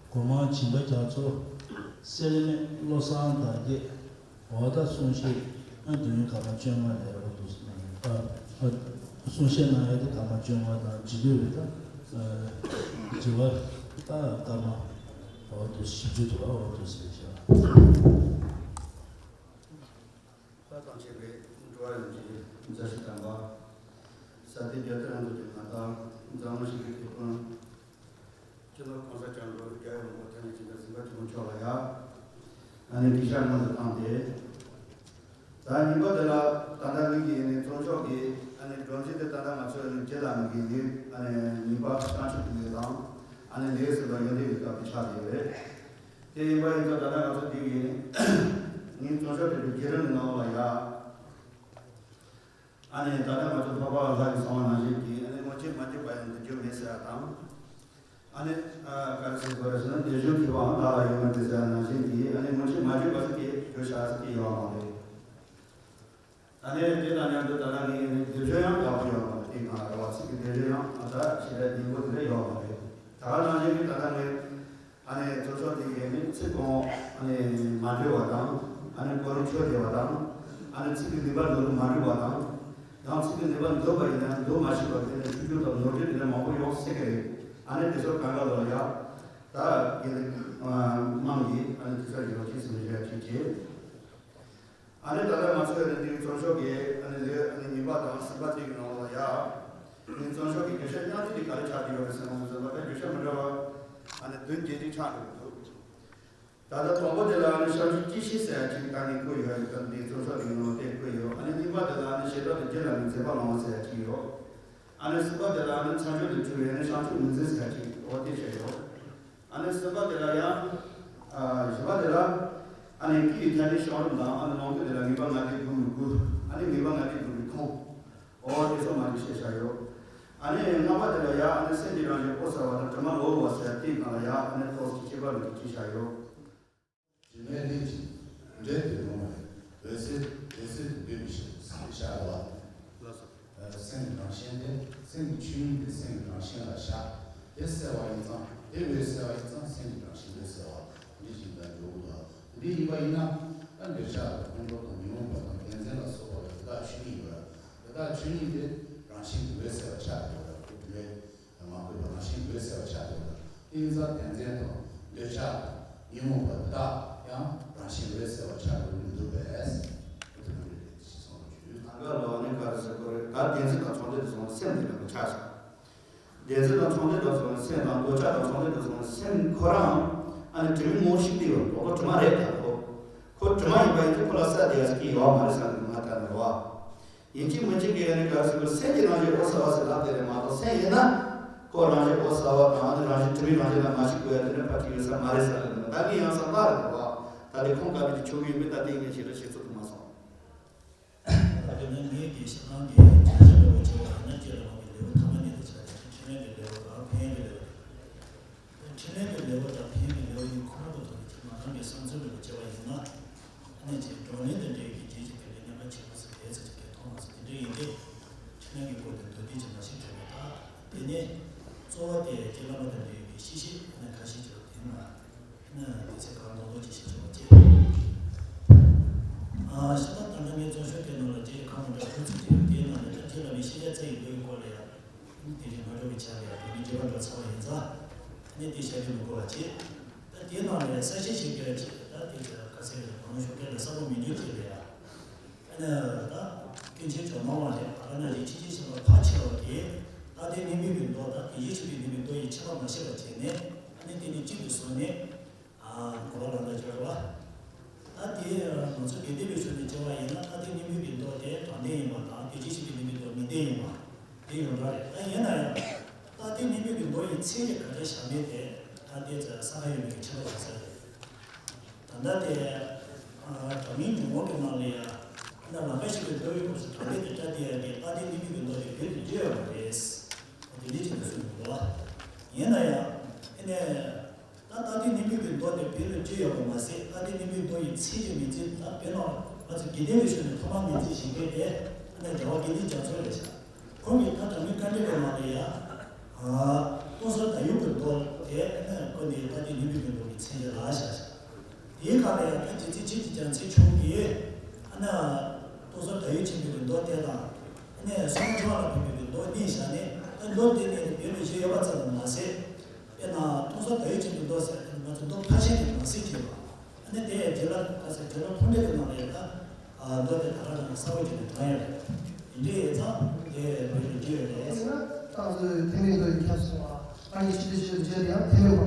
སྒོ་མང་སྦྱིན་པ་རྒྱ་མཚོ། སེར་སྨད་བློ་བཟང་དར་རྒྱས། འོ་ད་གསུང་བཤད་ཨ་འདུན་ག་པ་བཅོ་ལྔ་ལས་རོགས་འདུག་སེ་གནང་ཡོད་ གསུང་བཤད་གནང་ཡ་དེ་ཀརྨ་བཅོ་ལྔ་དང་འབྲེལ་བའི་ད་དྲི་བ་ད་ཀརྨ་འོ་དེ་ཞིབ་འཇུག་ཏུ་འོ་དེ་ཟེར་བྱས། ལྷ་དང་བཅས་པའི་འགྲོ་བ་ཡོངས་ཀྱི་མཛའ་བཤེས་དམ་པ། ས་སྟེང་རྒྱ་མཚོའི་རང་ཚུགས་ཀྱི་མངའ་བདག་འཛམ་གླིང་ཞི་བདེའི་དེད་དཔོན། སྤྱི་ནོར་གོང་ས་སྐྱབས་མགོན་རྒྱལ་བའི་དབང་པོ་ཐལ་རྡུལ་འཕྱོངས་རྒྱལ་གཟིགས་པ་ཆེན་པོ་མཆོག་ལ་ཡ། ཨ་ནི་གུས་ཞབས་སྔོན་དུ་བཏང་སྟེ། ད་གཉིས་པ་དེ་ལ་ད་ལྟ་ངེད་ཀྱི་ཨ་ནི་ཚོགས་ཞུགས་ཀྱི་ཨ་ནི་སྒྲོམ་གཞི་དེ་ད་ལྟ་ང་ཚོ་ཨ་ནི་རྗེ་བླ་མ་གི་ཨ་ནི་ཉིན་པ་བྱང་ཆུབ་ཀྱི་ལས་དང་ཨ་ནི་ལས་ཟིན་པ་ཡོན་ཏན་གྱི་སྐབས་དེ་ཆགས་ཡོད་རེད། དེ་ཡིན་པ་ཡིན་ཙང་ད་ལྟ་ང་ཚོ་འདི་ཡིན། ངའི་ཚོགས་ཞུགས་དེ་རྒྱུན་རིང་གི་ནང་ལ་ཡ། ཨ་ནི་ད་ལྟ་ང་ཚོ་འཕགས་པ་ལྷ་ཡིས་གསུངས་པ་ནང་བཞིན་གྱི་ཨ་ནི་སྔོན་ཆད་མ་གྱུར་པ་ཡང་འདི་འགྱུར་མེད་ཟེར་བ་དང་། ཨ་ནི་ག་རེ་ཟེར་དགོས་རེད་ཟེར་ན་འདི་བཞིན་གྱི་བའང་བདག་ལ་ཡོད་མ་རེད་ཟེར་བ་ནང་བཞིན་གྱི་ཨ་ནི་སྔོན་ཆད་མ་གྱུར་པ་ཟེར་གྱི་འགྱུར་བྱ་ཟེར་གྱི་ཡོད་མ་རེད། ཨ་ནི་དེ་དང་མཉམ་དུ་ད་ལྟ་ངའི་ཨ་ནི་སྡེབ་སྦྱོར་ཡང་ཡག་པོ་ཡོད་མ་རེད། དེ་གང་ལ་རེད་བ། ཚིག་གི་སྡེབ་སྦྱོར་ཡང་ཨ་ད་ཞེ་དྲག་སྙིང་པོ་དེ་འདྲ་ཡོད་མ་རེད། ད་ག་ནང་བཞིན་གྱི་ད་ལྟ་ངའི་ཨ་ནི་ཚོགས་ཞུགས་དེ་གའི་ནི་ཚིག་གང་ཨ་ནི་མ་འགྲིག་པ་དང་ཨ་ནི་གོ་རིམ་ཆད་བསྡད་པ་དང་ཨ་ནི་ཚིག་གི་ནུས་པ་འདུག་མ་འགྲིག་པ་དང་། ཡང་ཚིག་གི་ནུས་པ་འདུག་པ་ཡིན་ན་འདུག་མ་ཤེས་པ་དེ་ནི་འཁྲུལ་རྒྱུ་དང་ནོར་འཁྲུལ་དེ་འདྲ་མང་པོ་ཡོང་སྲིད་ཀྱི་རེད། ཨ་ནི་དེ་ཚོ་གང་ག་ལ་ཡ་ད་དགེ་ལེགས་དམངས་ཀྱིས་ཨ་ནི་དེ་ཚོ་ཡོང་ཆེད་སེམས་ཤུགས་ཅིག་བྱེད། ཨ་ནི་ད་ལྟ་ང་ཚོའི་ཨ་ནི་འདིའི་ཚོགས་ཞུགས་ཀྱི་ཨ་ནི་ལས་ཨ་ནི་ཉིན་པ་དང་ཟིན་པ་དེ་གི་ནང་ལ་ཡ། ངའི་ཚོགས་ཞུགས་ཀྱི་བརྗོད་བྱ་མཉམ་བསྡེབས་དེ་ག་རེ་ཆགས་ཀྱི་ཡོད་རེད་ཟེར་ན་ཟིན་པ་དང་བརྗོད་བྱ་མི་འདྲ་བ་ཨ་ནི་བདུན་བརྒྱད་ཅིག་ཆགས་འགྲོ་གི་འདུག་ད་ལྟ་དང་པོ་དེ་ལ་ཨ་ནི་བྱང་ཆུབ་སྤྱི་བཤེས་ཟེར་ཡ་ཅིག་ད་ནི་བཀོད་ཡོད་ཡོད་ད་འདིའི་ཚོགས་ཞུགས་ཀྱི་ནང་ལ་དེ་བཀོད་ཡོད། ཨ་ནི་གཉིས་པ་དེ་ལ་ཨ་ནི་ཞེ་དྲག་ཏུ་རྗེ་བླ་མའི་མཛད་པ་བླང་བ་ཟེར་ཡ་ཅིག་ཡོད། ཨ་ནི་གསུམ་པ་དེ་ལ་ཨ་ནི་མཚན་བརྗོད་ལས་གྲུབ་པའི་ཨ་ནི་བྱང་ཆུབ་ངོས་འཛིན་ཟེར་ཡ་ཅིག་འོ་དེ་བྱས་ཡོད། ཨ་ནི་གསུམ་པ་དེ་ལ་ཡང་། ཨ་བཞི་པ་དེ་ལ། ཨ་ནི་སྐུ་ཡི་ཐ་སྙད་བྱུང་རིམ་དང་ཨ་ནི་ནང་དོན་དེ་ལ་ངེས་པ་ལྔ་སྡེ་དགུ་མི་དགུ། ཨ་ནི་ངེས་པ་ལྔ་སྡེ་དགུ་མི་ཁོང་། འོ་དེ་ཚོ་མ་གཞི་བཤད་བཞག་ཡོད། ཨ་ནི་ལྔ་པ་དེ་ལ་ཡ་ཨ་ནི་སེམས་ཀྱི་རང་བཞིན་འོད་གསལ་བ་དང་དྲི་མ་ངོ་བོ་ཟེར་དེའི་སྒང་ལ་ཡ་ཨ་ནི་ཏོག་ཙམ་ཁྱད་པར་འདུག་ཅེས་བཞག་ཡོད། དྲི་མའི་གནད་ཀྱིས་འབྲེལ་ཏེ་ཡོང་བའི་འོད་གསལ་འོད་གསལ་དུ་འདོད་པའི་ཕྱིར་ཟེར་བཞག་ལ། ལགས་སོ། སེམས་ཀྱི་རང་བཞིན་དེ་སེམས་ཀྱི་ཆོས་ཉིད་དེ་སེམས་ཀྱི་རང་བཞིན་ལ་བཞག་དེ་གསལ་བ་ཡིན་ཙང་དེ་འོད་གསལ་བ་ཡིན་ཙང་སེམས་ཀྱི་རང་བཞིན་འོད་གསལ་བ་འདི་ཞིག་ལ་འཇོག་དགོས། འདི་ཡིན་པ་ཡིན་ན་ད་འདོད་ཆགས་དང་ཁོང་ཁྲོ་དང་ཉོན་མོངས་པ་དང་བདེན་འཛིན་ལ་སོགས་པ་ལ་དེ་དག་ཆོས་ཉིད་ཡིན་པར་དེ་དག་ཆོས་ཉིད་དེ་རང་བཞིན་གྱི་འོད་གསལ་བ་ཆགས་ཡོད་པར་ཁོ་འདི་ལས། མ་གོས་པ་རང་བཞིན་འོད་གསལ་བ་ཆགས་འདུག་ལ། དེ་ཡིན་ཙང་བདེན་འཛིན་དང་འདོད་ཆགས་དང་ཉོན་མོངས་པ་འདི་དག་ཀྱང་རང་བཞིན་འོད་གསལ་བ་ཆགས་འགྲོ་གི་མི་འདུག་པས། དེ་ག་རེ་རེད་ཅེས་གསུངས་པ་བརྗོད། ད་ག་ལ་ནི་ག་རེ་ཟེར་དགོས་རེད། ད་བདེན་འཛིན་དང་ཚོགས་འདུ་དེ་ཚོ་སེམས་དེ་ལ་ཆགས་ཤག་བདེན་འཛིན་དང་ཚོགས་འདུ་དེ་ཚོ་སེམས་དང་འདོད་ཆགས་དང་ཚོགས་འདུ་དེ་ཚོ་སེམས་ཁོ་རང་ཨ་ནི་དྲི་མའི་ངོ་བོ་ཞིག་སྟེ་ཡོད་རོགས་དྲི་མ་རེད། ད་ཁོ་ཁོ་དྲི་མ་ཡིན་པ་ཡིན་ཚེ་ཁོ་ལ་ས་དེ་ཡ་ཟེར་གྱི་ཡོད་མ་རེད་བསམ་གི་ང་ལྟ་ན་རེད་བ། ཡིན་གཅིག་མིན་གཅིག་གིས་ཨ་ནི་ག་རེ་ཟེར་དགོས། སེམས་ཀྱི་རང་བཞིན་འོད་གསལ་བ་ཟེར་ལབ་དེ་རེད་མ་གཏོགས་སེམས་ཡིན་ན། ཁོ་རང་བཞིན་འོད་གསལ་བ་དང་ཨ་ནི་རང་བཞིན་དྲི་མའི་རང་བཞིན་ལ་མ་ཞིག་དགོས་ཡ་དེ་འདྲ་ཕལ་ཆེར་ཡོད་ས་མ་རེད་ཟེར་ལབ་ཡོད། ད་ངས་ཡང་བསམ་པ་རེད་བ། ད་དེ་ཁོང་དཀའ་ལས་ཀྱི་ཆོག་གི་ཡོད་མེད་ད་དེ་ངས་ཞེ་དྲག་ཤེས་ཚོད་ཐུབ་མ་སོང་། ད་དེ་ནི་ངས་ཀྱི་ཤེས་སྟངས་ཀྱི་ཆ་ཆ་འདྲ་བོ་བྱེད་པ་ཡིན་ན་སྐྱེས་ལ་མ་གི་ལེའུ་ཐ་མ་ཉིད་དུ་ཆ་དེ་འཕྲིན་ལས་ཀྱི་ལེའུ་དང་ཕན་ཡོན་གྱི་ལེའུ། འཕྲིན་ལས་ཀྱི་ལེའུ་དང་ཕན་ཡོན་གྱི་ལེའུ་གཉིས་ཁོ་ན་ཁོ་ཐོག་ནས་ཀྱང་ང་རང་གི་བསམ་ཚུལ་འདྲ་བོ་བྱས་པ་ཡིན་ན། ཨ་ནི་ཅིག་བགྲོ་གླེང་དང་འབྲེལ་གྱི་རྗེས་ཀྱི་དེ་འདྲའི་རྣམ་པ་ཆེན་པོ་ཟེར་དེ་ཚོ་ཅིག་གི་མཐོང་མ་སོང་། དེ་འདྲ་ཡིན་ཏེ། འཕྲིན་ལས་ཀྱི་སྐོར་དུ་མདོར་བསྡུས་ཀྱི་མ་ཞིག་བྲིས་པ་དང་། དེ་ནས་གཙོ་བོ་དེ་སྐྱེས་ལ་མ་དང་འབྲེལ་ཡོད་པའི་ཤེས་བྱེད་ཨ་ནི་ཁ་ཤས་ཀྱི་དེ་ན་ཨ་ནི་དེ་ཚེ་གང་མདོར་བསྡུས་ཀྱི་ཤེས་བྱ་བ་ཅེས། ཨ་ཤ་སྟག་ད་ལྟ་ངའི་ཚོགས་ཞུགས་དེ་ནང་ལ་རྗེས་ཀྱི་ཁ་མ་འདྲ་ཁུལ་ཚིག་ཅིག་ཡོད། དེའི་ནང་ནས་ད་རྗེ་བླ་མའི་ཤེས་བྱ་ཚེ་ཡི་མདོ་ཡི་སྐོར་ལ་ཡང་། དེ་རིང་སྔ་དྲོ་གི་ཆ་ལ་ཡང་དེ་ནི་རྗེས་མ་འགྲོ་ཚར་བ་ཡིན་ཙང་། ཨ་ནི་དེ་བཤད་རྒྱུ་མི་དགོས་པ་བྱེད། ད་དེའི་ནང་ལ་ཡང་གསལ་བཤད་བྱེད་དགོས་ཅིག་ད་དེ་ཚོ་ཁ་སེང་རེད། གང་ཤོག་སྐད་ལ་གསལ་པོ་མི་འདུག་ཅིག་ལ་ཡང་། ཨ་ནི་ད་སྐྱེས་ཆེན་ཇོ་ནང་བ་རེད། ཨ་ནི་རྗེ་ཆེན་ཞིག་ལ་ཕར་ཆེ་བ་དེ་ད་དེ་ནི་མི་གི་མདོ་ད་དེ་ཡེ་ཤེས་པའི་ནི་མི་མདོ་ཡི་ཆེ་བ་མ་ཤེས་པ་བྱས་ནས་ཨ་ནི་དེ་ནི་གཅིག་ཏུ་བཟུང་ནས། ཨ་གོ་བ་ལ་འདྲ་ཅིག་རེད་བ། ད་དེ་ང་ཚོ་དགེ་ལྡན་པའི་ཕྱོགས་ནས་བྱས་པ་ཡིན་ན་རྟག་བརྟན་གཉིས་པོའི་གི་མདོ་དེ་དྲང་བདེན་ཡིན་པ་དང་དེ་རྗེ་ཆེན་པོའི་གཉིས་པོའི་མདོ་ནུས་ལྡན་ཡིན་པ་དེ་ཡོངས་གྲགས་རེད། ད་ཡིན་ན་ཡང་རྟག་བརྟན་གཉིས་པོའི་གི་མདོ་ཡི་ཚིག་རེ་ག་འདྲ་བཞག་མིན་དེ་ད་དེ་ཚོ་ས་ཁ་ཡོད་མེད་ཀྱི་ཁྱད་པར་ཆགས་ས་རེད། ད་ལྟ་དེ་ཨ་དྲང་ངེས་ཉོན་མོངས་ཀྱི་ནང་ལ་ཡང་ཨ་ནི་ལམ་ཁ་ཞིག་གི་མདོ་ཡི་སྐབས་སུ་དྲང་བདེན་དེ་བཀྲལ་དེ་ཡང་དེ་རྟག་བརྟན་གཉིས་པོའི་གི་མདོ་དེ་བོད་དུ་བསྒྱུར་ཡོད་པ་རེད། དེ་འདྲའི་ཆེད་དུ་གསུངས་ཡོད་པ། ཡིན་ན་ཡང་ཨ་ནི། ད་རྟག་བརྟན་གཉིས་པོའི་གི་མདོ་དེ་བོད་ལ་བསྒྱུར་ཡོད་པ་མ་ཟད། རྟག་བརྟན་གཉིས་པོའི་མདོ་ཡི་ཚིག་གི་མིང་ཚིག་ད་དཔེར་ན་ང་ཚོ་དགེ་ལྡན་པའི་ཕྱོགས་ནས་ཐོག་མར་མིང་ཚིག་གཞན་དགའི་དེ་ཨ་ནི་རྒྱལ་བ་དགེ་ལྡན་རྒྱ་མཚོ་རེད་ཤག་ཁོང་གིས་ད་དྲང་ངེས་བཀའ་འགྲེལ་པའི་ནང་ལ་ཡ། ཨ་ལྟོ་ཟ་ད་ཡོད་པའི་མདོ་དེ་ཨ་ནི་ཁོ་ནི་རྟག་བརྟན་གཉིས་པོའི་གི་མདོ་གི་མཚན་ཉིད་ལ་བཞག་ཤག་དེའི་སྒང་ལ་ཡང་ད་རྗེ་བཙུན་ཆོས་ཀྱི་རྒྱ་མཚོ་མཆོག་གིས་ཨ་ནི་ལྟོ་ཟ་ད་ཡོད་ཆེན་པོའི་གི་མདོ་དེ་དང་། ཨ་ ནས་སོང་ཙང་ལ་ཕེབས་པའི་ལོ་གཉིས་བཞག་ནས། ཨ་ལོ་དེ་ནས་བོད་ལ་བཞུགས་ཡོད་པ་ཙམ་དུ་མ་ཟད། དཔེར་ན་མཐོང་ས་དར་ཡུལ་ཅན་དུ་འགྲོ་ཟེར་ཏེ་ང་ཚོ་མདོ་ཁ་ཤས་ཀྱི་ནང་གསེས་བྱས་པ། ཨ་ནི་དེ་ཡང་རྗེ་ལ་ཁ་ཟེར་རྗེ་ལ་ཕུར་མེད་ཀྱི་ནང་ལ་ཡོད་ད། ཨ་མདོ་དེ་ད་ག་རང་གསལ་པོ་ཅིག་ནས་དྲངས་ཡོད་རེད། དེ་འདྲའི་ཡོད་ཙང་དེ་བོད་ལ་བསྒྱུར་ཡོད་རེད། ཡིན་ན་ཏང་ཙུའུ་ཐེ་མེ་མདོ་ཡིས་ཁྱབ་སོང་བ། ཨ་ནི་ཕྱི་དྲིལ་ཕྱི་དྲིལ་བརྗོད་དེ་ཡང་ཐེ་མེ་བ།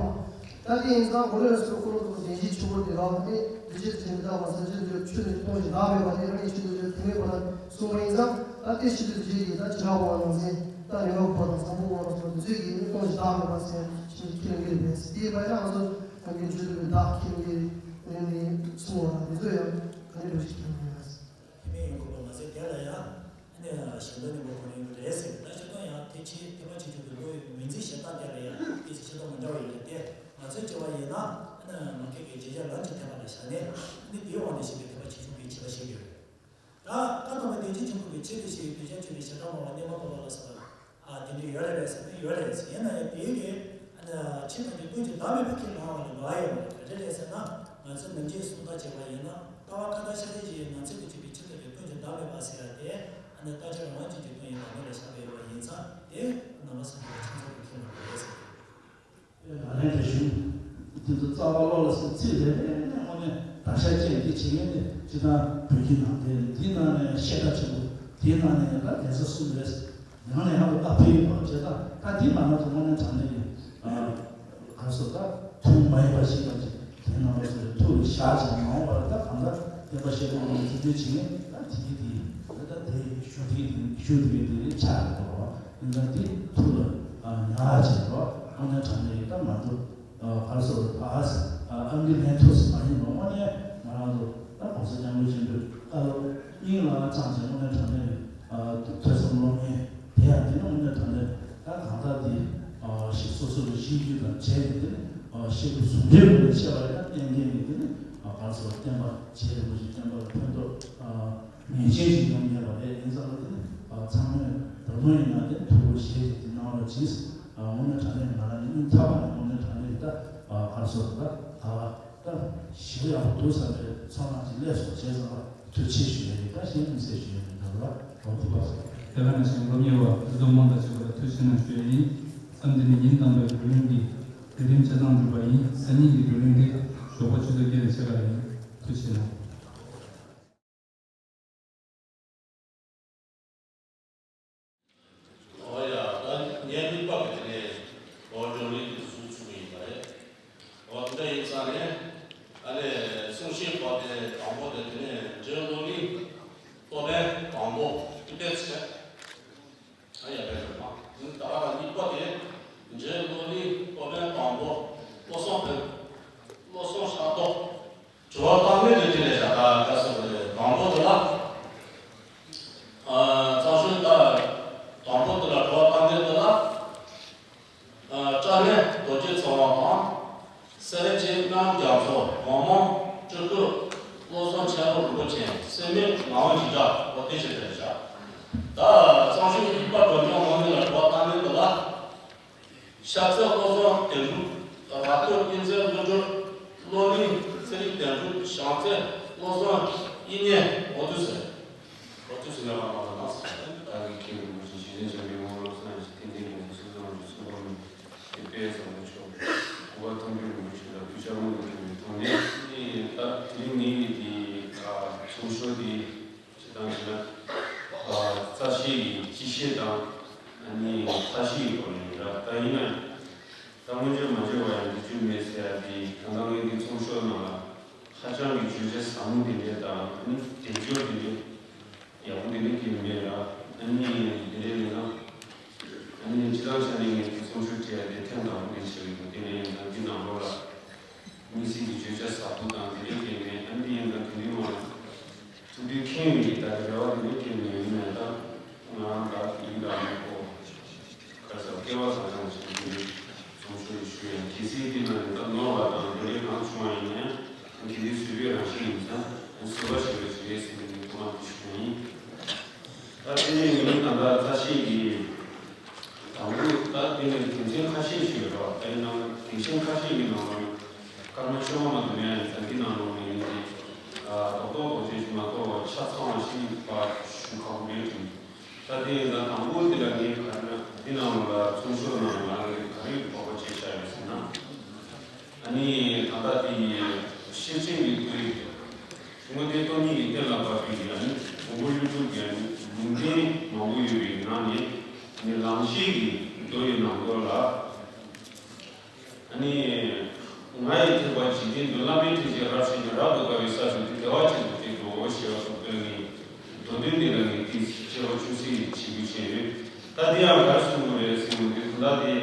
ད་དེ་ཡིན་ཙང་གོ་ལེ་ར་སོ་ཁོ་རང་ཚོ་བདེན་བཞིའི་ཆོས་སྐོར་དེ་རག་ནས་བདེ་སྤྱོད་དེ་མི་རྟག་པ་ཟེར་རྒྱུ་དེ་ཆོས་དེ་སྟོང་ཞིང་བདག་མེད་པ་དེ་ཨ་ནི་ཕྱི་དྲིལ་བརྗོད་ཐེ་མེ་བ་ལ་གསུངས་པ་ཡིན་ཙང་། ད་དེ་ཕྱི་དྲིལ་བརྗོད་ཀྱི་ད་བྱེ་བྲག་པ་ནང་ཚན་ད་ཉོན་མོངས་པ་དང་བཟང་པོ་པ་ཚོ་དེ་ཚོས་ཀྱི་སྟོང་ཞིང་བདག་མེད་པ་ཟེར་ཕྱི་དྲིལ་ཁས་ལེན་གྱི་རེད་པས། དེའི་བར་ཡང་ང་ཚོ་གང་གི་བརྗོད་དུ་བདག་ཁས་ལེན་གྱི་རེད་ནས་གསུངས་པ་དང་། དེ་ཚོ་ཡང་གང་འདྲ་ཞིག་ཁས་ལེན་གྱི་རེད། ཐེ་མེ་ཡིན་དགོས་པ་མ་ཟད་དེ་ལ་ཡང་། ཨ་ནི་གཞན་དོན་ནི་མོ་ཁོ་རང་ཡོད་རེད་ཟེར། ད་སྤྱིར་བཏང་ཡང་ཐེག་ཆེན་ཐེག་པ་ཆེ་ཆུང་གི་བློ་ཡི་ངོས་འཛིན་བྱེད་སྟངས་དེ་ལ་ཡང་ཏོག་ཙམ་ཤེས་རྟོགས་མི་འདྲ་བ་ཡོད་རེད་དེ། ང་ཚོས་བྱས་པ་ཡིན་ན་ཨ་ནི་མ་སྐད་ཀྱི་བརྗོད་བྱ་ལམ་གྱི་ཐེག་པ་ལ་བཞག་ནས། ཨ་ནི་དེའི་དབང་ནས་བཤད་པའི་ཐེག་པ་ཆེ་ཆུང་གི་བྱེད་པ་ཤེས་ཀྱི་ཡོད་རེད། ད་བཀའ་གདམས་པ་བདེན་བཞིའི་ཆོས་སྐུ་གི་ཆེད་དུ་བཤད་པའི་ཐེག་པ་ཆེ་ཆུང་གི་བྱེ་བྲག་སྨྲ་བ་བླ་མ་ལ་སོགས་པ། ཨ་དེ་འདྲ་ཡོད་རེད་པས་ཟེར་ན་ཡོད་རེད་ཟེར། ཡིན་ན་ཡང་དེའི་གི་ཨ་ནི་ཆོས་ཐམས་ཅད་ཀུན་གྱི་བདག་མེད་པ་ཁས་ལེན་པ་ལ་འགལ་བ་ཡོད་མ་རེད། ག་རེ་རེད་ཟེར་ན། ང་ཚོ་ནམ་རྒྱུན་གསུང་སྟངས་བྱས་པ་ཡིན་ན། ལྟ་བ་ཁ་ཏ་ཤ་ཏའི་ཆོས་ཡིན་ནམ་ཚིག་ཏུ་བཅད་པའི་ཆོས་ཐམས་ཅད་ཀུན་གྱི་བདག་མེད་པ་ཟེར་ཡ་དེ། ཨ་ནི་རྟག་སྐྱེ་རང་དབང་ཅན་གྱི་དོན་ཡིན་པ་མེད་ལ་བཞག་པ་ཡོད་པ་ཡིན་ཙང་། དེ་ནང་པ་སངས་རྒྱས་པ་ཆོས་ཚོགས་ཀྱི་ཁས་ལེན་པ་རེད་ཟེར། ལག་ལེན་དེ་བྱུང་། དེ་ཚོ་རྩ་བ་བློ་ལ་ཟེར་ཚིག་རེ་རེ་ནས་དངོས་གནས་བརྡར་ཤ་བཅད་དེ་བྱེད་མཁན་དེ་སྤྱིར་བཏང་བོད་བརྒྱུད་ནང་བསྟན་དེའི་ནང་ནས་ཤེས་རྟོགས་ཆེན་པོ། དེའི་ནང་ནས་ཡང་ད་གདན་ས་གསུམ་རེད། ཡང་ནས་ཡང་དུ་ཨ་ཕའི་བར་བྱེད་སྟངས་ད་འདི་མ་ན་དུ་དངོས་གནས་དྲང་གནས་ཀྱི་ག་སོ་ད་ཐུགས་མ་ཡེངས་པ་ཞིག་དང་ཅིག་དེ་ནང་ལ་སོ་ཐུགས་ལ་བཞག་ཅིང་མ་འོངས་པར་ད་གང་ལྟར་བསྟན་པ་ཤེས་རྟོགས་ངང་ཚུལ་ལྡན་བྱེད་མཁན་ད་དེ་གི་དེ་ད་ད་དེ་ཞུ་དེ་དེ་ཞུ་དེ་གི་དེ་ཆགས་ཡོད་དོ། ཡིན་ཙང་དེ་ཐུགས་ལ་ཉར་བྱས་རོགས། དངོས་གནས་དྲང་གནས་ཀྱི་ད་མ་འདུག་ག་སོ་ད་ཨ་ཨ་མི་ལྷན་ཐུགས་སུ་མ་ཡིན་པ་དངོས་གནས་ང་རང་ཚོ་ད་གོང་ས་སྐྱབས་མགོན་ཆེན་པོའི་བཀའ་སློབ་སྙིང་ལ་བཅངས་བྱས་དངོས་གནས་དྲང་གནས་ཀྱི། ཐོས་བསམ་སློབ་གཉེར་དེ་ཡང་དེ་ནི་དངོས་གནས་དྲང་གནས་ད་གང་ལྟར་དེ་ཞིག་སོ་སོ་ལ་གཤིས་རྒྱུད་དང་བཅས་ཏེ་དེ་ནི་ཤེས་རབ་ཟུང་འབྲེལ་སྒོ་ནས་འཆད་པ་ཡིན་ན་གཏན་གཏན་གྱི་དེ་ནི་གང་སོ་བསྟན་པ་རྗེ་རིན་པོ་ཆེ་བསྟན་པ་ལ་ཕན་ཐོགས་ངེས་ཅན་ཞིག་ཡོང་ངེས་པ་རེད། ཡིན་ཙང་ལ་དེ་ནི་ཚང་མས་ད་དུང་ཡིན་ན་དེ་ཐུགས་ཁུར་བཞེས་ཏེ་དེ་གནང་རོགས་གྱིས། དངོས་གནས་དྲང་གནས་ང་རང་ནི་སྙིང་ཐག་པ་ནས་དངོས་གནས་དྲང་གནས་ད་གང་སོ་ད་ག་བ། ད་ཞིག་ཡག་པོ་འདུག་བསམ་པའི་ཚོར་སྣང་ཅིག་སླེབས་སོང་བྱས་ཙང་ལ་ཐུགས་རྗེ་ཆེ་ཞུ་ཡ་ཡིན། ད་གཞན་དམིགས་བསལ་ཞུ་ཡ་མི་འདུག་ལ་གོང་དུ་བབས་སོང་། དེ་ག་ནང་བཞིན་སློབ་གཉེར་བ་འདི་ཚོ་མང་དག་ཆེ་བ་ལ་ཐུགས་རྗེ་ཆེ་གནང་ཞུ་ཡ་ཡིན། མཚམས་འདི་ནས་ཉིན་དང་པོའི་བགྲོ་གླེང་འདི་དེ་རིང་ཆ་ཚང་གྲུབ་པ་ཡིན། སང་ཉིན་གྱི་བགྲོ་གླེང་འདི་ཞོགས་པ་ཆུ་ཚོད་བརྒྱད་ནས་ཕྱེད་ཀ་ཡིན། ཐུགས་རྗེ་ཆེ་གནང་། ཨོ་ཡ། ད་ངས་གཉིས་པ་གི་དེ་ནས་ཨོ་བགྲོ་གླེང་དེ་བཟོ་ཚུགས་ཀྱི་ཡིན་པ་རེད། ཨོ་དེ་འདྲ་ཡིན་ཙང་ནས་ཨ་ནི་གསུང་བཤད་པ་དེ་དང་པོ་དེ་དེ་ནས་འབྲེལ་བློ་ལིང་སློབ་དཔོན་དང་པོ་དེ་འདྲ་ཚེ། ཨ་ཡ་བས་རེད་མ། ད་གཉིས་པ་དེ་འབྲེལ་བློ་ལིང་སློབ་དཔོན་དང་པོ་བློ་བཟང་དཔོན། བློ་བཟང་ཤར་ཏོག་དྲི་བ་བཏང་མཁན་དེ་དེ་ལས་བྱ་ད་ག་སོ་རེད། དང་པོ་དེ་ལ། ཨ་གཙང་ཆུ་ད་དང་པོ་དེ་ལ་དྲི་བ་བཏང་མཁན་དེ་ལ། ཨ་སྐྲ་ནས་རྡོ་རྗེ་ཚེ་དབང་དང་། སེ་ར་བྱེས་སྨན་རྒྱ་མཚོ། མང་མང་སྤྲུལ་སྐུ་བློ་བཟང་མཁྱེན་རབ་རིན་པོ་ཆེ། སེ་མོས་ངག་དབང་འཇིགས་བྲལ། འོ་དེ་ཞིག་དེ་ལས་བྱ། ད་གཙང་ཆུ་གཉིས་པ་དྲི་བ་བཏང་མཁན་དེ་ལ་དྲི་བ་བཏང་མཁན་དེ་ལ། ཤར་རྩེ་བློ་བཟང་དོན་གྲུབ། ར་སྟོད་གཉན་བཙན་བློ་གྲོས། བློ་གླིང་ཚེ་རིང་དོན་གྲུབ། བྱང་རྩེ་བློ་བཟང་དབྱིག་གཉེན། འོ་དུས་ཟེར། འོ་དུས་ཟེར་ལ་མ་མ་ལ་ན་ཟེར། ད་གི་ཁྱེད་ཀྱི་ངོ་ཞིག་ཞིག་ལེན་བྱ་མི་ངོ་ལོ་སང་ཞིག་ཏན་ཏན་གྱི་ངོ་སུ་ལ་ངོ་ཞིག་སུ་ལ་ངོ་ཞིག་དཔེ་བཟང་པོ་ཆོག་གོ་བ་མཐོང་རྒྱུ་ངོ་ཞིག་ལ་བུ་ཆ་མོ་ངོ་ཞིག་ལ་མཐོང་ནས། ད་དེ་རིང་ངེད་ཀྱི་དེ་ཚོང་ཤོག་དེ། སྤྱིར་བཏང་བྱས་ན། ཨ་རྩ་ཤེས་ཀྱི་སྤྱི་བཤད་དང་། ཨ་ནི་ཚ་ཤེས་ཀྱི་སྐོར་ནས་ར། ད་ཡིན་ན། ད་སྔོན་བརྗོད་མ་བརྗོད་པ་ཡང་འདི་བརྗོད་མེད་ཟེར་ཡ་དེ། ད་ལྟ་ངེད་ཀྱི་ཚོང་ཤོག་ནང་ལ་ཧ་ཅང་གི་བརྗོད་བྱ་ཟབ་མོ་དེ་འདྲས་དང་། ཨ་ནི་དེབ་སྐྱོར་དེ་འདྲས་ཡག་པོ་དེ་འདྲས་ཀྱི་མེད་ར། ཨ་ནི་དེ་འདྲས་མེད་ན། ཨ་ནི་སྤྱིར་བཏང་བྱས་ན་ངེད་ཀྱི་ཚོང་ཤོག་བྲིས་ཡ་དེ་ཐེངས་དང་པོ་དེ་བྱས་ཡོད། དེ་ནས་ཡང་ད་འདི་ནང་ལོགས་ལ། དམིགས་བསལ་གྱི་བརྗོད་བྱ་ཟབ་པོ་དང་དེ་འདྲའི་སྐད་མེད། ཨ་ནི་ཡིན་ཙང་དེ་འདྲའི་ངོ་ལ་ཐུག་དུས་ཁེངས་ཡོད་ཀྱི། ད་རེ་བ་དེ་འདྲའི་སྐད་མེད། ཡིན་ནའི་ད་ང་རང་ད་དེ་རིང་ད་མི་ཁོ་ག་ས་སྐལ་བ་བཟང་བཟང་ཞིག་དེ་འདྲའི་ཚོང་ཤོག་ཞུ་ཡང་གལ་སྲིད་དེ་ན་ནི་ད་ནོར་བ་དང་འདི་འདྲའི་གང་བྱུང་བ་ཡིན་ན་ཡང་དེ་འདྲའི་བཟོས་པའི་རང་བཞིན་ཡིན་ཙང་བཟོས་པ་ཞིག་རེད་ཟེར་ནས་ཐོག་མ་དེ་ཞུ་ཡ་ཡིན། ད་དེ་ནས་ངས་ད་ལྟ་རྩ་ཤེས་ཀྱི། དང་པོ་ད་དེ་ནས་དོན་ཚན་ཁ་ཤས་ཤིག་ཡོད་རོགས། དེ་ནང་དོན་ཚན་ཁ་ཤས་ཀྱི་ནང་ལ་སྐར་མ་བཅོ་ལྔ་མ་གཏོགས་མེད། ཡང་ད་འདི་ནང་ལོགས་ནས་ཡིན་ཏེ། རྡོག་རྡོག་རྡོག་རྗེས་ཤིག་མ་གཏོགས་ཆ་ཚང་བ་ཞིག་པ་ཞུ་ཁག་པོ་རེད་དྲན། ད་དེ་ཡིན་ན་དང་པོ་དེ་ལ་ངས་ག་རེ་ན་འདི་ནང་ལ་ཚོགས་ཞུགས་ནང་ལ་ང་རང་གིས་ག་རེ་དོགས་པ་བྱས་བཞག་ཡོད་ཟེར་ན། ཨ་ནི་ད་ལྟ་དེ་ཡི་ཤེར་ཕྱིན་གྱི་སྐུའི་དངོས་བསྟན་སྟོང་ཉིད་ཀྱི་གཏན་ལ་ཕབ་པའི་ཨ་ནི་མགོན་པོ་ཀླུ་སྒྲུབ་ཀྱི་ཨ་ནི་ལུང་བསྟན་མང་པོ་ཡོད་པའི་ནང་ནས་ཨ་ནི་ལང་གཤེགས་ཀྱི་མདོ་ཡི་ནང་ལོགས་ལ། ཨ་ནི། ང་ཡི་ཐེག་པ་འཇིག་རྟེན་དུ། བླ་མེད་ཐེག་ཆེན་རབ་བཤད་ནས། རབ་ཏུ་དགའ་བའི་ས་བཅུ་སྟེ། བདེ་བ་ཅན་དུ་སྐྱེ་འགྲོའོ་ཞེས་པ་སོགས་པའི་ངེས་མདོ་དོན་འདི་ལ་ངེས་ཏིག་ཅེས་པ་ཅུང་ཟད་ཞིབ་བྱས་ཡོད། ད་འདི་ཡང་ག་རེ་གསུངས་པ་རེད་ཟེར་བ་འདི་ད་ལྟ་དེ།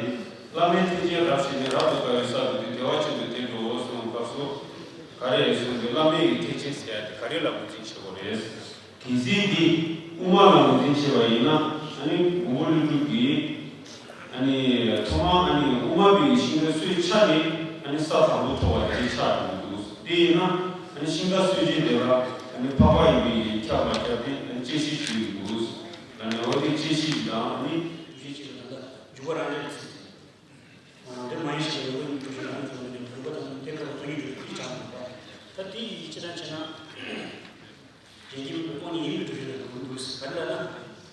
བླ་མེད་ཐེག་ཆེན་རབ་བཤད་ནས། རབ་ཏུ་དགའ་བའི་ས་བཅུ་སྟེ། བདེ་བ་ཅན་དུ་སྐྱེ་འགྲོའོ་གསུངས་པའི་སྐབས་སུ། ག་རེ་གསུངས་ཏེ་བླ་མེད་ཀྱི་ཐེག་ཆེན་ཟེར་ཡ་དེ་ག་རེ་ལ་ངོས་འཛིན་བྱེད་དགོས་རེད། གལ་སྲིད་དེ་དབུ་མ་ལ་ངོས་འཛིན་བྱས་པ་ཡིན་ན། ཨ་ནི་མགོན་པོ་ཀླུ་སྒྲུབ་ཀྱིས་ཨ་ནི་ཐོག་མར་ཨ་ནི་དབུ་མ་པའི་ཤིང་རྟ་གསོད་ཆ་ནས་ཨ་ནི་ས་དང་པོ་ཐོབ་པ་དེ་ཆགས་འགྲོ་གི་འདུག་དེ་ཡིན་ན་ཨ་ནི་ཤིང་རྟ་གསོད་བྱེད་དེ་ལ་ཨ་ནི་འཕགས་པ་ཡིན་པའི་ཁྱབ་མ་ཁྱབ་དེ་ཨ་ནི་དཔྱད་ཞིབ་ཞུ་གི་འདུག་ཨ་ནི་འོ་དེ་དཔྱད་ཞིབ་དང་ཨ་ནི། རེད་ཅེས་ད་ལྟ་འཇུག་པ་རང་རེད་ཟེར་ཏེ། འདིར་མ་ཡིན་ཞེས་པའི་ཡོན་ཏན་གྱི་སྒྲུབ་བྱེད་རང་གི་ཡོན་ཏན་གྱི་སྒྲུབ་པ་དང་དེ་སྐབས་སྟོང་ཉིད་སྒྲུབ་པའི་ཆ་མེད་པ། ད་དེ་ཡི་ཕྱིར་དྲན་བྱས་ན། གཞན་སྐྱེ་མེད་པའི་སྟོང་ཉིད་ཡིན་གྱི་སྒྲུབ་བྱེད་ལ་འགྲོ་གི་འདུག་ཟེར་ག་རེ་ལབ་ན།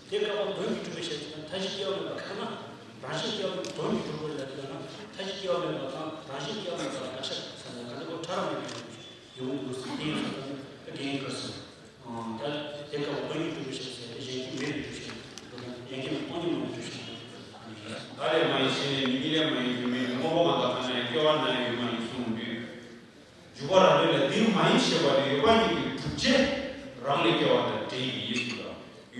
དེ་སྐབས་དོན་གྱི་སྒྲུབ་པའི་ཆ་ཅིག་མཐའ་བཞི་སྐྱེ་བ་མེད་པ་ཁ་ན། རང་བཞིན་སྐྱེ་བ་མེད་དོན་གྱི་སྒྲུབ་པ་ལ་དེ་ལ་ན་མཐའ་བཞི་སྐྱེ་བ་མེད་པ་དང་རང་བཞིན་སྐྱེ་བ་མེད་པ་ལ་དགག་བྱ་ཟེར་ན་ག་འདྲ་གོ་ཕྲ་རགས་མེད་པའི་ཡོང་གི་འདུག་ཟེར་དེ་ཡིན་ཙང་ད་དགེ་རྒན་ག་རེ་ཟེར། ད་དེ་སྐབས་དོན་གྱི་སྒྲུབ་པའི་ཆ་ཟེར་ཏེ་གཞན་སྐྱེ་མེད་པའི་སྒྲུབ་བྱེད། གཞན་སྐྱེ་མེད་སྟོང་ཉིད་མ་ཡིན་སྒྲུབ་བྱེད། ད་ལས་མ་ཡིན་ཞེས་ནས་མིག་གི་ལས་མ་ཡིན་རྒྱུ་མེད་དུ་དངོས་པོ་མ་དག་ཁ་ན་ཡང་སྐྱེ་བ་ན་ཡང་ཡོད་མ་ཡིན་གསུངས་དུས། འཇུག་པ་རང་རེད་ལ་འདིར་མ་ཡིན་ཞེས་པ་དེ་ཡོད་པ་ཉིད་ཀྱི་སྒྲུབ་བྱེད་རང་ལས་སྐྱེ་བ་དང་འབྲེལ་ཡོད་ཟེར་བ།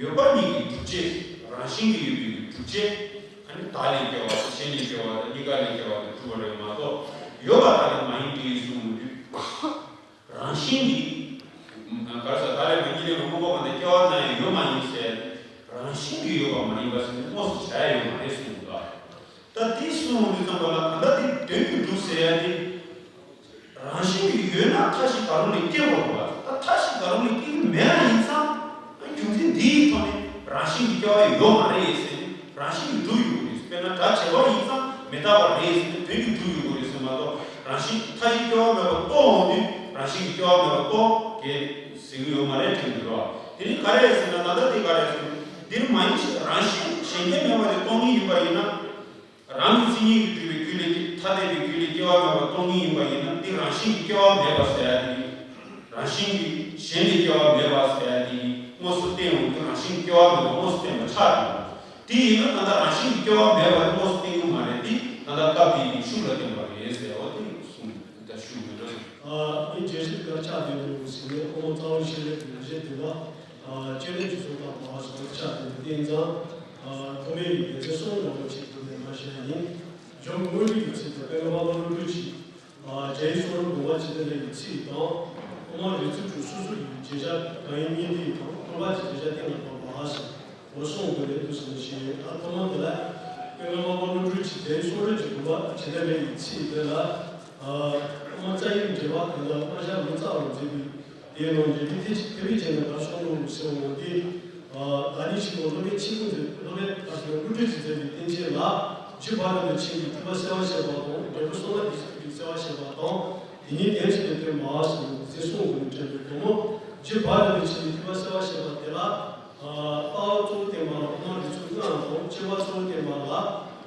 ཡོད་པ་ཉིད་ཀྱི་སྒྲུབ་བྱེད་རང་བཞིན་གྱིས་ཡོད་པའི་སྒྲུབ་བྱེད། ཨ་ནི་བདག་ལས་སྐྱེ་བ་དང་གཞན་ལས་སྐྱེ་བ་དང་གཉིས་ཀ་ལས་སྐྱེ་བ་དང་གྲུབ་པ་རེད་མ་གཏོགས་ཡོད་པ་དག་ལས་མ་ཡིན་ཏེ་གསུངས་དུས། རང་བཞིན་གྱིས། ག་རེ་ཟེར་ད་ལས་མ་ཉིད་ལས་མ་དངོས་པོ་གང་དང་སྐྱེ་བ་ན་ཡང་ཡོད་མ་ཡིན་ཟེར། རང་བཞིན་གྱིས་ཡོད་པ་མ་ཡིན་པ་ཟེར་ནས་དངོས་སུ་བྱ་ཡ་ཡོད་མ་རེད་གསུངས་འདུག་ད་དེ་གསུངས་འོང་དུས་ཙམ་པ་ལ་ད་ལྟ་དེ་དོན་གྱི་སྒྲུབ་ཟེར་ཡ་དེ། རང་བཞིན་གྱིས་ཡོད་ན་མཐའ་བཞི་ག་རུང་ལས་སྐྱེ་དགོས་པ་ད་མཐའ་བཞི་ག་རུང་ལས་སྐྱེ་གི་མེད་པ་ཡིན་ཙང་། རྒྱུ་མཚན་འདི་ཡི་ཐོག་ནས་རང་བཞིན་གྱིས་སྐྱེ་བ་ཡོད་མ་རེད་ཟེར་ནས་རང་བཞིན་གྱིས་སྒྲུབ་ཡོང་གི་རེད། དཔེར་ན་སྒྲ་བྱས་པ་ཡིན་ཙང་མི་རྟག་པ་རེད་ཟེར་ནས་དོན་གྱིས་སྒྲུབ་ཡོང་གི་རེད་ཟེར་མ་གཏོགས་རང་བཞིན་མཐའ་བཞི་སྐྱེ་བ་མེད་པ་རྟོགས་འོང་དུས་རང་བཞིན་གྱིས་སྐྱེ་བ་མེད་པ་རྟོགས་ཀྱི་ཟེར་གྱི་ཡོད་མ་རེད་དྲན་གྱི་རེད་བ། དེ་ནི་ག་རེ་ཟེར་ན་ད་ལྟ་དེ་ག་རེ་ཟེར་ན་འདིར་མ་ཡིན་ཞེས་རང་བཞིན་གཞན་སྐྱེ་མེད་པ་དེ་སྟོང་ཉིད་ཡིན་པ་ཡིན་ན། རང་གི་མཚན་ཉིད་ཀྱིས་གྲུབ་པའི་རྒྱུ་ལས་ཐ་དད་པའི་རྒྱུ་ལས་སྐྱེ་བ་མེད་པ་སྟོང་ཉིད་ཡིན་པ་ཡིན་ན་དེ་རང་བཞིན་གྱིས་སྐྱེ་བ་མེད་པ་ཟེར་ཡ་དེ་ཡིན། རང་བཞིན་གྱིས་གཞན་ལས་སྐྱེ་བ་མེད་པ་ཟེར་ཡ་དེ་ཡིན། དངོས་སུ་བསྟན་འོང་དུས་རང་བཞིན་གྱིས་སྐྱེ་བ་མེད་པ་དངོས་སུ་བསྟན་པ་ཆགས་ཡོང་། དེ་ཡིན་ན་ད་ལྟ་རང་བཞིན་གྱིས་སྐྱེ་བ་མེད་པ་དེ་དངོས་སུ་བསྟན་གྱི་མ་རེད་དེ་ད་ལྟ་སྐབས་དེ་ཡི་ཤུགས་ལ་བསྟན་པ་རེད་ཟེར་བ་དེ་གསུངས་ད་ཤུགས་མི་འདྲ་སོང་། ཨ་ནི་རྒྱལ་སྲིད་དཀར་ཆག་ལྡན་པའི་ངོ་ཟིན་ནས་ཨོ་རྩ་བ་ཤེས་རབ་ཀྱི་ལེགས་བཤད་འདུན་པ། ཨ་སྤྱན་རས་གཟིགས་སོགས་དང་མ་སོགས་ཆགས་ཏེ་བསྟན་ཙང་། ཨ་ཐོག་མའི་ཡི་གེ་ཚེ་སྲོག་འདྲ་པོ་ཅིག་ཏུ་ནས་མ་བཤད་ཡིན། འཇམ་དངོས་གྲུབ་ཀྱི་ཚིག་ཏུ་དཔལ་ལྷ་དཔལ་བློ་གྲོས་ཀྱིས། ཨ་རྒྱ་ཡི་གསུང་རབ་དགོངས་པ་ཇི་ལྟར་ལེགས་ཀྱི་ཚིག་དང་། ཨོ་མ་རིགས་རྩལ་དྲུག་སོ་སོ་ཡི་བརྗོད་བྱ་གང་ཡིན་སྙིང་ཐིག་དང་སྟོང་པ་གི་བརྗོད་བྱ་གཏན་ལ་ཕབ་པ་ཟེར། འོ་གསུང་དགོས་ལས་འདུག་ཟེར་ནས་བཤད་ཡོད། ཨ་ཐོག་མ་འདི་ལ་དཔལ་ལྷ་དཔལ་བློ་གྲོས་ཀྱིས་རྒྱ་ཡི་གསུང་རབ་ཀྱི་དགོངས་པ་ཇི་ལྟར་ལེགས་ཀྱི་ཚིག་དེ་ལ། ཨ་ཨོ་མ་རྩ་བའི་འགྲེལ་པ་དེ་ལ་དབང་ཆ་མི་རྩ་བར་མཛད་པའི། དེའི་ནང་འགྲེལ་པའི་ཐེག་ཆེན་ཐེག་པའི་རྒྱན་ལ་ག་སོང་ལོ་ཟེར་བ་འོ་དེ། ཨ་ད་ནི་ཞིག་ལོ་སློབ་དཔོན་ཆེན་པོ་མཛད་སློབ་དཔོན་ཨ་ཟེར་བློ་གྲོས་ཀྱིས་མཛད་པའི་བསྟན་བཅོས་ལ། རྒྱུད་བར་དུ་འཆད་པའི་ཐེག་པ་གསལ་བར་བཤད་པ་དང་འབྲས་བུ་གསང་སྔགས་རྒྱུད་ཚོགས་ཀྱི་གསལ་བར་བཤད་པ་དང་དེ་ཉིད་བདེན་ཞེས་པའི་དོན་མ་ཟེར་ནས་ཟེར་གསུངས་པ་ནས་དྲན་པའི་དོན་མོ། རྒྱུད་བར་དུ་འཆད་པའི་ཐེག་པ་གསལ་བར་བཤད་པ་དེ་ལ། ལྟ་བ་གཙོ་བོ་བསྟན་པ་ལ་ཨོ་མ་རིགས་ཚོགས་ལྔ་དང་དཔྱད་པ་གཙོ་བོ་བསྟན་པ་ལ།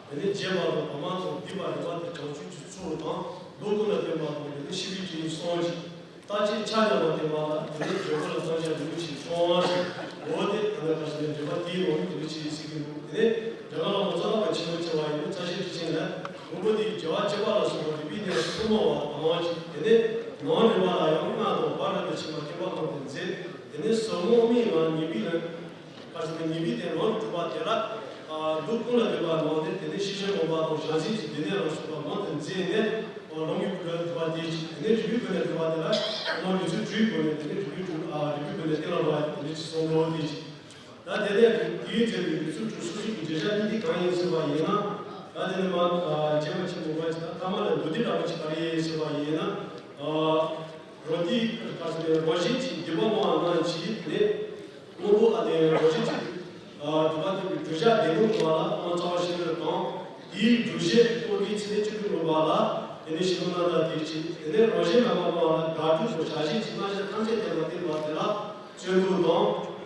དེ་ནས་རྗེས་དཔག་དང་བར་མ་དང་བསྡུས་པ་རིམ་པ་དང་བྱང་ཆུབ་ཀྱི་ཚོགས་དང་མདོ་ཀུན་ལ་བསྟན་པ་དང་དེ་ནས་ཤེས་པའི་སྤྱོད་ཡུལ་གསུམ་ཞིག་རྟག་ཆད་ཆ་མཉམ་པ་བསྟན་པ་ལ་དེ་ནས་འབྲས་བུ་ལ་ཐམས་ཅད་རིན་པོ་ཆེའི་ཚོགས་ཞེས་འོ་དེ་ད་ནི་ག་ཟེར་ནས་འགྲེལ་པ་དེའི་ནང་དུ་དེ་ནས་ཅི་ཡིན་ཟེར་གྱི་འདུག་དེ་ནས་འགྲེལ་པ་ལ་ངོ་མཚར་ལ་ཆེན་པོ་ཆེ་བ་ཡིན་ན་རྩ་ཤེ་ཊཱིཀ་ཆེན་ལས་དངོས་པོ་དེའི་རྒྱལ་བ་ཅེས་པ་ལ་སོགས་པ་རིག་པའི་གནས་སུ་ཐུན་མོང་བ་དང་ཞེས་དེ་ནས་ནང་རིག་པ་ལ་ཡང་སྔགས་དང་བར་དུ་ཕྱིན་པ་བསྟན་པ་གང་དུ་མཛད་དེ་ནས་ཟབ་མོ་དབུ་མའི་ལམ་ངེས་པའི་ལམ། བར་དུ་ངེས་པའི་དོན་ལམ་དུ་གྲུབ་པ་དེ་ལ། མདོ་ཀུན་ལ་བསྟན་པ་ནང་ནས་དེ་ནས་ཤེས་བྱ་སྒོམ་པ་དང་བྱང་སེམས་ཀྱི་སྡེ་སྣོད་ལ་སོགས་པ་མང་དུ་མཛད་ནས། ལམ་གྱི་སྒོ་ནས་གྲུབ་པ་དེ་ཅིག་དེ་ནས་རིག་པའི་སྒོ་ནས་གྲུབ་པ་དེ་ལ། ལམ་རིགས་ཚུལ་དྲུག་གི་སྒོ་ནས་དེ་ནས་རིག་པའི་དྲུག་ཨ་རིག་པའི་སྒོ་ནས་གཏན་ལ་ཕབ་པ་དེ་ནས་ཅིག་གསུང་འདྲ་བོ་དེ་ཅིག་ད་དེ་ནས་དེའི་རྗེས་ལ་རིགས་ཚུལ་དྲུག་སོ་སོ་ཡི་བརྗོད་བྱ་སྙིང་ཐིག་གང་ཡིན་ཟེར་བ་ཡིན་ན། ད་དེ་ནས་མ་རྗེས་མ་ཆེན་པོ་བ་ཅིག་ད་ཐ་མ་ལ་མདོ་སྡེ་འདྲ་བོ་ཅིག་ག་རེ་ཡིན་ཟེར་བ་ཡིན་ན། རོ་ཏི་ག་ཟེར་རོ་བཞིན་གྱི་སྡིག་པ་སྨོ་བ་རྣམས་ཀྱིས་དེ་ནས་དངོས་པོ་ཨ་ནི་རོ་བཞིན་གྱི་སྒྲུབ་པ་སྟོན་པའི་བསྒྲུབ་བྱ་བདེན་དོན་སྒྲུབ་པ་ལ་ཨོ་རྩ་བ་ཤེས་རབ་དང་དེའི་སྒྲུབ་བྱེད་སྟོན་པའི་ཚིག་ནི་བཅུ་དྲུག་ལུང་པ་ལ་དེ་ནས་ཤེས་རབ་རྣམ་དག་དེ་ཅིག་དེ་ནས་རང་བཞིན་མེད་པ་སྨོ་བ་ལ་དགག་སྒྲུབ་སོགས་བྱ་བྱེད་ཀྱི་རྣམ་གཞག་ཐམས་ཅད་བསྟན་པ་བསྟན་པ་དེ་ལ་བརྩོན་འགྲུས་དང་།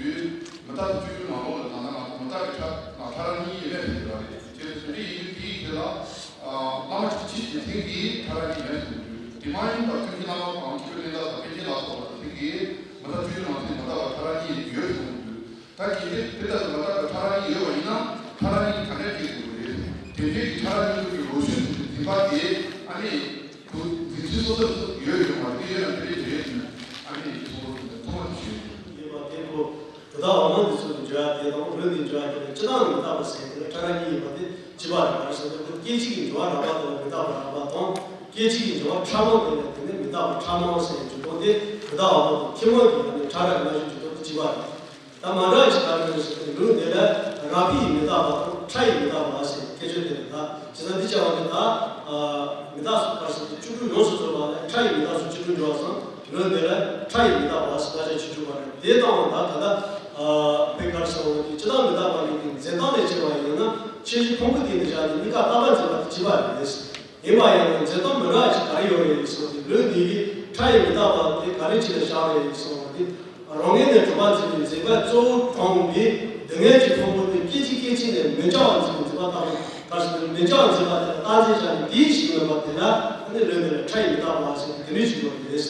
དུས་མི་རྟག་སྟེ་བཅུ་བདུན་ནང་ལོགས་ལ་ད་ནང་ང་ཚོ་མི་རྟག་པའི་ཕྲ་ཕྲ་རགས་གཉིས་ཡོད་མེད་ཟེར་གྱི་རེད། དེ་དེ་འདྲ་ཡིན་དུས་དེའི་ཐད་ལ་བླ་མ་གཅིག་གི་མཚན་གྱིས་ཕྲ་རགས་གཉིས་ཡོད་མེད་ཟེར་གྱི་འདུག་དེ་མ་ཡིན་པར་ཀུན་མཁྱེན་བླ་མ་དང་ཆོས་ལྡན་དག་དང་པཎ་ཆེན་ལ་སོགས་པ་དང་མཚན་གྱིས་མི་རྟག་བཅུ་བདུན་ནང་མཚན་མི་རྟག་པ་ཕྲ་རགས་གཉིས་ཡོད་ཟེར་གྱི་འདུག་ད་གལ་ཏེ་དེ་ལྟར་དུ་མི་རྟག་པའི་ཕྲ་རགས་གཉིས་ཡོད་པ་ཡིན་ན་ཕྲ་རགས་གཉིས་ག་འདྲ་སྐྱེ་དགོས་རེད། དེ་འདྲའི་གི་ཕྲ་རགས་གཉིས་ཀྱི་ལོ་རྒྱུས་ཀྱི་འཛིན་པ་དེ་ཨ་ནི་འཛིན་ཚུལ་སོ་སོར་ཡོད་ཡོད་མ་རེད། ཡོད་ན་དེ་འདྲའི་རེད་ཟེར་ནས་ཨ་ནི་ཚོགས་པ་དེ་ཚང་མ་ཞུས་ཡོད་པ་དེ་ཁོ་དེ་དག་འོ་མ་འདི་ཚོ་གི་འབྱོར་བ་དེ་དང་ལུས་འདི་འབྱོར་བ་དེ་ལ་སྤྱི་བཏང་གི་མི་རྟག་པ་ཟེར་དེ་ལ་ཕྲ་རགས་གཉིས་ཡོད་པ་དེ་གཅིག་པ་རེད། ག་རེ་ཟེར་ན་ཁོ་སྐད་ཅིག་གི་འབྱོར་བ་རགས་པ་དེ་ལ་མི་རྟག་པ་རགས་པ་དང་སྐད་ཅིག་གི་འབྱོར་བ་ཕྲ་མོ་དེ་ལ་དེ་ནི་མི་རྟག་པ་ཕྲ་མོ་ཟེར་འཇུག་སྟངས་དེ་དེ་དག་འོ་མ་དང་ཁྱི་མོ་གི་ཨ་ནི་ཕྲ་རགས་སྔ་ཕྱི་འཇུག་སྟངས་དེ་གཅིག་པ་རེད། ད་མ་འདྲ་ཅིག་ག་རེ་རེད་ཟེར་ན་ལུང་དེ་ལ་རགས་པའི་མི་རྟག་པ་དང་ཕྲ་ཡི་མི་རྟག་པ་ཟེར་སྐད་ཆ་དེ་རེད། ད་བྱས་ཙང་འདི་བྱ་བ་དེ་ད་མི་རྟག་སོགས་ག་རེ་ཟེར་ཏེ་བཅུ་དྲུག་ཡོངས་སུ་རྫོགས་པ་ལ་ཕྲ་ཡི་མི་རྟག་སོགས་བཅུ་དྲུག་འགྲོ་བ་སང་ལུང་དེ་ལ་ཕྲ་ཡི་མི་རྟག་པ་ཟེར་ད་ཆ་བཅུ་དྲུག་པ་རེད། དེ་དང་ད་ད་ད་དཔེ་ག་རེ་ཟེར་བ་དེ་སྤྱི་བཏང་མི་རྟག་པ་ལས་ཀྱི་འཛིན་སྟངས་ལས་བྱས་པ་ཡིན་ན་ཁྱད་གཞི་ཕུང་པོ་དེ་འདི་བཞག་ནས་གཉིས་ཀ་རྟག་པར་འཛིན་པ་དེ་གཅིག་པ་རེད། ཡིན་པ་ཡིན་ན་འཛིན་སྟངས་མི་འདྲ་ཅིག་ག་རེ་ཡོད་རེད་གསུངས་ཏེ་ལུང་འདི་གི་ཕྲ་ཡི་མི་རྟག་པ་དེ་ག་རེ་ཅིག་ལ་བཞག་རེད་གསུངས་པ་དེ་རང་ངོས་ནས་གྲུབ་པ་འཛིན་པའི་འཛིན་པ་གཙོ་བོ་གྲངས་པའི་སྡུག་བསྔལ་གྱི་ཕུང་པོ་དེ་སྐད་ཅིག་སྐད་ཅིག་ནས་མི་འཆར་བ་འཛིན་པའི་འཛིན་པ་ལྟ་བུ་ག་རེ་ཟེར་མི་འཆར་བ་འཛིན་པ་དེ་ལ་རྟག་འཛིན་བྱ་ནས་དེའི་ཞིག་མེད་པ་དེ་ལ་ཨ་ནི་ལུང་འདི་ལ་ཕྲ་ཡི་མི་རྟག་པ་ཟེར་དེ་འདྲའི་ཞིག་ཡོད་རེད།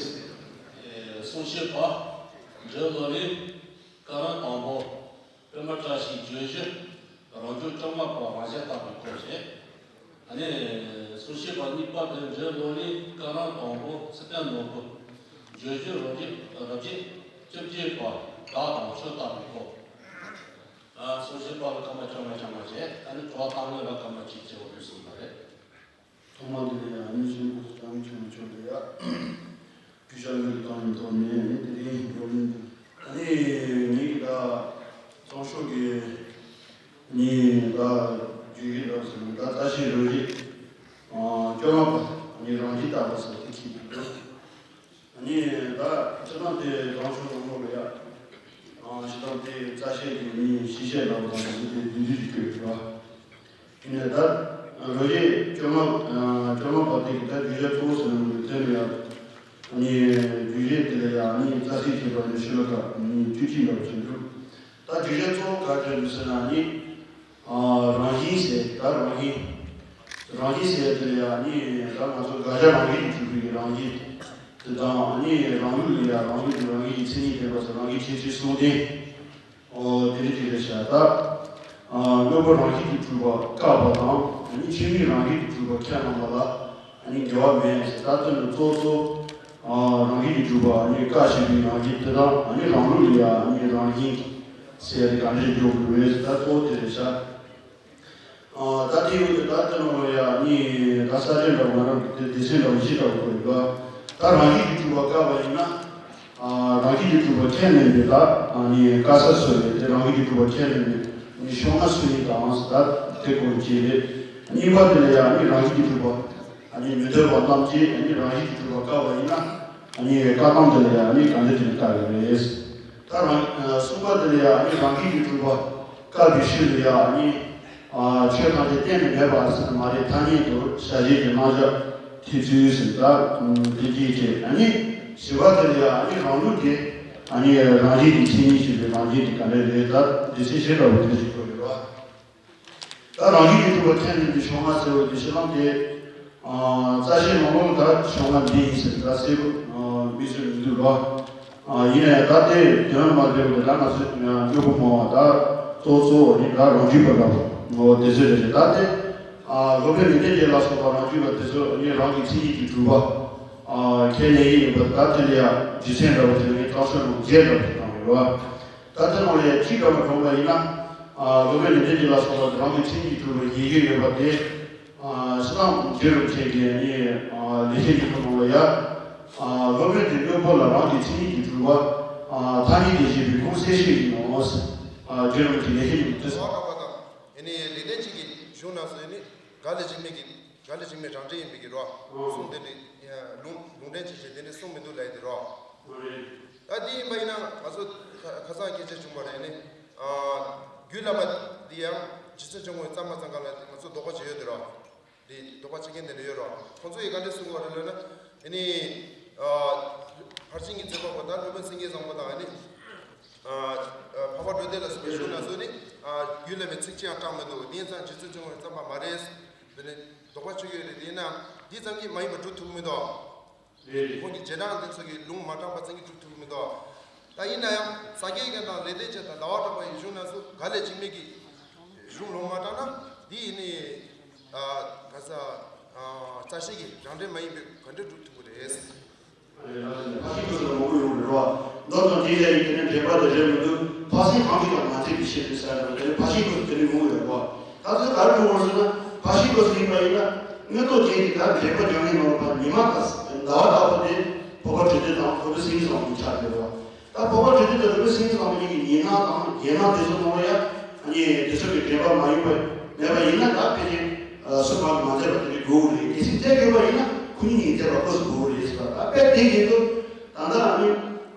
གསུང་བཤད་པ། འབྲི་ལོ་ལེ། བཀའ་རམས་དང་པོ། པདྨ་བཀྲ་ཤིས་བརྗོད་གཞི། རང་བྱུང་བཅོ་ལྔ་པ་རང་གཞན་བརྟག་པའི་སྐོར་བཤད། ཨ་ནི་གསུང་བཤད་པ་གཉིས་པ་དེ་འབྲི་ལོ་ལེ་བཀའ་རམས་དང་པོ་ཚིག་དོན་ནོར་བུ། བརྗོད་གཞི་རབ་བྱེད་རབ་བྱེད་བཅོ་བརྒྱད་པ་བདག་དང་ཆོས་བརྟག་པའི་སྐོར། ཨ་གསུང་བཤད་པ་ལ་སྐར་མ་བཅོ་ལྔ་བཅོ་ལྔ་བྱས། ཨ་ནི་དྲི་བ་བཏང་མཁན་ལ་སྐར་མ་གཅིག་བྱས་པ་དུས་གསུངས་པ་རེད། ཐོག་མ་དེ་ལ་ཡང་ཨ་ནི་ཆེན་པོ་བཏང་ཆུང་ཆུང་དེ་ཡ། རྒྱུ་ཆ་འགྱུར་བཏང་མི་ཐོག་ནས་ཨ་ནི་དེ་རིང་འགྲོ་མིན་དུ། ཨ་ནི་ངེད་ཀྱི་ད་གཙང་ཤོག་གི་ནི་ད་རྒྱུ་རིགས་རབ་ཟེར་ན་ད་ལྟ་ཞིག་རོ་རིགས་བཅོ་ལྔ་པ་ནི་རང་བཞིན་ལྟ་བུ་ཟེར་དེ་ཁྱི་དེ་འདུག་ཨ་ནི་ད་སྤྱིར་བཏང་དེ་གཙང་ཤོག་ནང་ལོགས་ལ་ཡ། སྤྱིར་བཏང་དེ་རྩ་ཤེས་ཀྱི་ནི་ཤེས་བྱའི་ལྟ་བུ་དང་དེ་དེ་བདུན་བདུན་གྱི་སྐྱོད་རེད་བ། ཡིན་ནའི་ད་རོ་བརྒྱད་བཅོ་ལྔ་བཅོ་ལྔ་པ་དེ་གི་ད་རྒྱུ་ཆ་གཙོ་བོ་ཟེར་ན་མི་འདུག་དེ་ནི་ཡང་ནི་རྒྱུ་རེད། དེ་ལ་ཡང་ནི་རྩ་ཚིག་བྱས་པ་ནི་ཤོ་ལོ་ཀ་ནི་བཅུ་གཅིག་འདྲ་བ་ཞིག་འདུག་ད་རྒྱུ་ཆ་གཙོ་བོ་ག་རེ་རེད་འདུག་ཟེར་ན་ནི་རང་བཞིན་ཟེར། ད་རང་བཞིན་རང་བཞིན་ཟེར་དེ་ལ་ཡང་ནི་ད་ང་ཚོ་དགག་བྱ་རང་བཞིན་གྱིས་གྲུབ་པའི་རང་བཞིན་དེ་དང་ནི་རང་ལུགས་ལ་ཡང་རང་ལུགས་ཀྱི་རང་བཞིན་གྱི་མཚན་ཉིད་ལྡན་པ་ཟེར་རང་བཞིན་གཞན་ཕྱིར་གསུམ་ལྡན། ཨོ་དེ་རིགས་ཅིག་རེད་ཤག་ད་དངོས་པོ་རང་བཞིན་གྱིས་གྲུབ་པ་བཀག་པ་དང་ཆོས་མིན་རང་བཞིན་གྱིས་གྲུབ་པ་ཁས་བླངས་པ་ལ་འགལ་བ་མེད་ཟེར། ད་དོན་གཙོ་གཙོ་རང་བཞིན་གྱིས་གྲུབ་པ་བཀག་བཞིན་པའི་རང་བཞིན་དེ་དག་རང་ལུགས་ལ་ཡང་རང་བཞིན་ཟེར་ཡ་དེ་ག་འདྲས་འཇོག་དགོས་རེད་ཟེར། ད་གཙོ་བོ་དེ་རེད་ཤག་ད་དེའི་འོག་ཏུ་ད་ལྟ་ནང་ལ་ཡང་ནི་ད་ས་བཅད་འདྲ་བོ་ང་རང་གི་དེ་སྡེ་ཚན་འདྲ་བོ་བཞི་འདྲ་བོ་བཀོད་ཡོད་ལ། ད་རང་བཞིན་གྱིས་གྲུབ་པ་བཀག་པ་ཡིན་ན། རང་བཞིན་གྱིས་གྲུབ་པ་ཁས་ལེན་པའི་ད་ནི་བཀག་ས་སུ་རེད། དེ་རང་བཞིན་གྱིས་གྲུབ་པ་ཁས་ལེན་པའི་ནི་ཕྱོགས་སྔ་སུ་ཡིན་དང་ད་དེ་སྐོར་གཅིག་རེད། གཉིས་པ་དེ་ལ་ཡང་ནི་རང་བཞིན་གྱིས་གྲུབ་པ་ནི་མི་འདོད་པ་རྣམས་ཀྱིས་ནི་རང་བཞིན་གྱིས་གྲུབ་པ་བཀག་པ་ཡིན་ན་ནི་བཀག་སྟངས་དེ་ལ་ཡང་ནི་ག་འདྲ་ཅིག་བཀག་ཡོད་རེད། ད་རང་གསུམ་པ་དེ་ལ་ཡང་ནི་རང་བཞིན་གྱིས་གྲུབ་པ་བཀག་པའི་ཕྱིར་ལ་ཡང་ནི་ཆོས་ཐམས་ཅད་གཏན་ནས་མེད་པ་ཟེར་མ་རེད། ཐ་སྙད་དུ་བྱ་བྱེད་ཀྱི་རྣམ་གཞག་ཐེ་ཚུལ་ཟེར་ད་དེ་གཅིག་བྱས། ཨ་ནི་བཞི་པ་དེ་ལ་ཡང་ནི་རང་ལུགས་དེ་ཨ་ནི་རང་བཞིན་གྱི་མཚན་ཉིད་ཞེས་པའི་རང་བཞིན་དེ་ག་འདྲ་རེད། ད་སྡེ་ཚན་བཞི་འདྲ་བོ་དེ་ཞིག་དགོས་རེད་བ། ད་རང་བཞིན་གྱིས་གྲུབ་པ་ཁས་ལེན་པའི་ཕྱོགས་སྔ་ཟེར་བ་དེ་ཤེས་ལམ་དེ། རྩ་ཤེས་ནང་ལོགས་ད་ཕྱོགས་སྔ་འདི་ཡིན་ཟེར་ད་གསལ་པོ་དམིགས་བསལ་མི་འདུག་ལ། ཡིན་ནའི་ད་དེ་དོན་མ་འགྲིག་པ་དེ་ད་ང་ཚོས་དངོས་པོ་མང་བ་ད་གཙོ་གཙོ་བོ་ནི་ད་རང་རྒྱུད་པ་ལ་ངོ་བོ་དེ་ཚོ་རེད། ད་དེ་སློབ་དཔོན་མི་ལྡན་འདས་ལ་སོགས་པ་རང་རྒྱུད་པ་དེ་ཚོ་ནི་རང་གི་མཚན་ཉིད་ཀྱིས་གྲུབ་པ་ཁས་ལེན་གྱི་ཡིན་པ་ད་དེ་ལ་ཡང་རྒྱུ་མཚན་འདྲ་བོ་དེ་ནི་གཙང་ཤོས་ནང་བརྒྱད་འདྲ་བོ་དེ་བཏང་ཡོད་བ། ད་དེ་ནང་ལ་ཡང་གཅིག་འདྲ་བ་བགྲངས་པ་ཡིན་ན། སློབ་དཔོན་ལེགས་ལྡན་འབྱེད་ལ་སོགས་པ་རང་གི་མཚན་ཉིད་གྲུབ་པར་ཡིད་ཀྱི་ཡོད་པ་དེ། ཕྱི་ནང་རྗེ་རིན་པོ་ཆེ་གིས་ནི་ལེགས་བཤད་སྙིང་པོ་ནང་ལ་ཡ། སློབ་དཔོན་དེ་དངོས་པོ་ལ་རང་གི་མཚན་ཉིད་ཀྱིས་གྲུབ་པ། ཐ་སྙད་དུ་བཞེད་པའི་ཁུངས་གསལ་བཤད་ཡིན་ནོ། རྗེ་རིན་པོ་ཆེ་ལེགས་བཤད་སྙིང་པོ་དེ། ལེགས་ལྡན་འབྱེད་ཀྱི་གཞུང་ནང་སོ་ནི་ག་ལས་འཇིགས་མེད་ཀྱི། ག་ལས་འཇིགས་མེད་རང་འགྲེལ་ཡིན་པའི་གི་རོ། ཨོ། གསུང་དེ་འདྲ་ཡང་ལུང་ལུང་འདྲེན་བྱེད་བྱེད་དེ་འདྲ་གསུང་མི་འདུག་ལབ་ཡི་དེ་རོ། ཨོ་རེད། ད་དེ་ཡིན་པ་ཡིན་ན་ང་ཚོ་ཁ་ཁ་སང་སྐད་ཆ་བྱུང་བ་རེད་ནི། རྒྱུད་བླ་མ་འདི་ཡང་རྗེ་བཙུན་སྐྱོབ་མགོན་གཙང་མ་གཙང་ཁ་ལ་ང་ཚོ་དོགས་པ་བྱེད་ཡོད་དེ་རོ། དེ་དོགས་པ་བྱེད་མཁན་དེ་འདྲ་ཡོད་རོ། ཁོང་ཚོ་ཡིས་ག་འདྲ་གསུང་གི་ཡོད་རེད་ལབ་ན། ཨ་ནི། ཕར་ཕྱིན་གྱི་མཛད་པ་པོ་ད་སློབ་དཔོན་སེང་གེ་བཟང་པོ་དང་ཨ་ནི། འཕགས་པ་འགྲོ་འདི་ལ་སོགས་པའི་གཞུང་ན་སོ་ནི། རྒྱུད་བླ་མའི་ཚིག་ཅི་ཡང་བཀྲག་མི་འདུག་དེ་ཡིན་ཙང་རྗེ་བཙུན་སྐྱོབ་མགོན་གཙང་མ་མ་རེད། དེ་ནི་དོགས་པ་ཆོད་ཡོད་རེད། དེ་ཡིན་ན་འདི་ཙམ་གྱིས་མ་ཡིན་པ་སྒྲུབ་ཐུབ་མི་འདུག་རེད། ཁོང་གི་རྗེས་འབྲང་དེ་ཚོ་གིས་ལུང་མ་དྲངས་པ་ཙམ་གྱིས་སྒྲུབ་ཐུབ་མི་འདུག་ད་ཡིན་ན་ཡང་ས་སྐྱའི་རྒན་དང་ལེགས་ལྡན་འབྱེད་དང་ཟླ་བ་གྲགས་པ་ཡི་གཞུང་ན་སོ་ག་ལས་འཇིགས་མེད་ཀྱི་གཞུང་ལུང་མ་དྲངས་ན་འདི་ཡིན་ནི། ག་ས། རྩ་ཤེས་ཀྱི་རང་འགྲེལ་མ་ཡིན་པའི་ག་འདྲ་སྒྲུབ་ཐུབ་ཀྱི་རེད། ཕར་ཕྱིན་སྐབས་སུ་ལ་མང་པོ་ཡོང་གི་རེད་བ། མདོ་དང་དེའི་ལས་ཀྱི་དེ་ནས་འགྲེལ་པ་དེ་རེད་མི་འདུག་ཕར་ཕྱིན་གང་གིས་ཀྱང་མ་འཐད་པའི་ཕྱིར་ཏེ་ཟེར་ཡོད་རེད། དེ་ནས་ཕར་ཕྱིན་སྐབས་སུ་དེ་ནས་ཡོང་གི་ཡོད་རེད་བ། ད་ཚོད་ག་རེ་འགྲོ་བར་ཟེར་ན་ཕར་ཕྱིན་སྐབས་སུ་ཡིན་པ་ཡིན་ན། དངོས་ཐོག་རྗེས་ཀྱི་ད་འགྲེལ་པ་རྒྱག་མཁན་ནང་ལ་ཕར་ཉི་མ་དང་ཟླ་བ་ལྟ་བུ་དེ་འཕགས་པ་འགྲོ་འདི་དང་སློབ་དཔོན་སེང་གེ་བཟང་པོ་གཉིས་ཆགས་ཡོད་རེད་བ། ད་འཕགས་པ་འགྲོ་འདི་དང་སློབ་དཔོན་སེང་གེ་བཟང་པོ་གཉིས་ཀྱི་ཉིན་སྣང་དང་རྒྱན་སྣང་དེ་ཚོ་ནང་ལ་ཡ། ཨ་ནི་དེ་ཚོ་གི་འགྲེལ་པ་མ་ཡིན་པ་མེད་པ་ཡིན་ན་ད་ཕལ་ཆེར་སུ་གང་གིས་མ་མཛད་པ་དེ་འདྲ་དགོས་རེད། གལ་སྲིད་མཛད་དགོས་པ་ཡིན་ན་ཁོ་གཉིས་ཀྱིས་མཛད་པ་སྐབས་སུ་དགོས་རེད་ཟེར་བ། ད་དཔེ་དེ་བཞིན་དུ་ད་ལྟ་ཨ་ནི་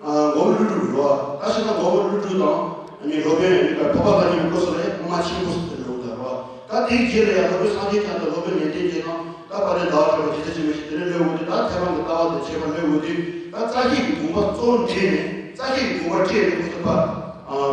མགོན་པོ་ཀླུ་སྒྲུབ་རེད་བ། ད་ཕྱི་ན་མགོན་པོ་ཀླུ་སྒྲུབ་དང་ཨ་ནི་སློབ་དཔོན་ཨ་ནི་འཕགས་པ་ལྷ་མོའི་སྐབས་སུ་ལ་ཡ་སྐུ་མ་ཆེན་པོ་སུ་དེ་འདྲ་འདུག་རེད་བ། ད་དེའི་རྗེས་ལ་ཡ་སློབ་དཔོན་སངས་རྒྱས་བསྐྱངས་དང་སློབ་དཔོན་ལེགས་ལྡན་འབྱེད་དང་། ད་བར་དུ་ཟླ་བ་གྲགས་པ་རྗེ་བཙུན་ཆེན་པོ་ཞིག་དེ་ནས་སླེབས་འོང་དུས། ད་ཐེག་དམན་གྱི་ལྟ་བ་དང་ཁྱད་པར་སླེབས་འོང་དུས། ད་རྩ་ཤེས་ཀྱི་དགོངས་པ་གཙོ་བོར་འདྲེས་ནས་རྩ་ཤེས་ཀྱི་དགོངས་པ་སྤྲད་ནས་ཁོ་ཚོ་ཕར་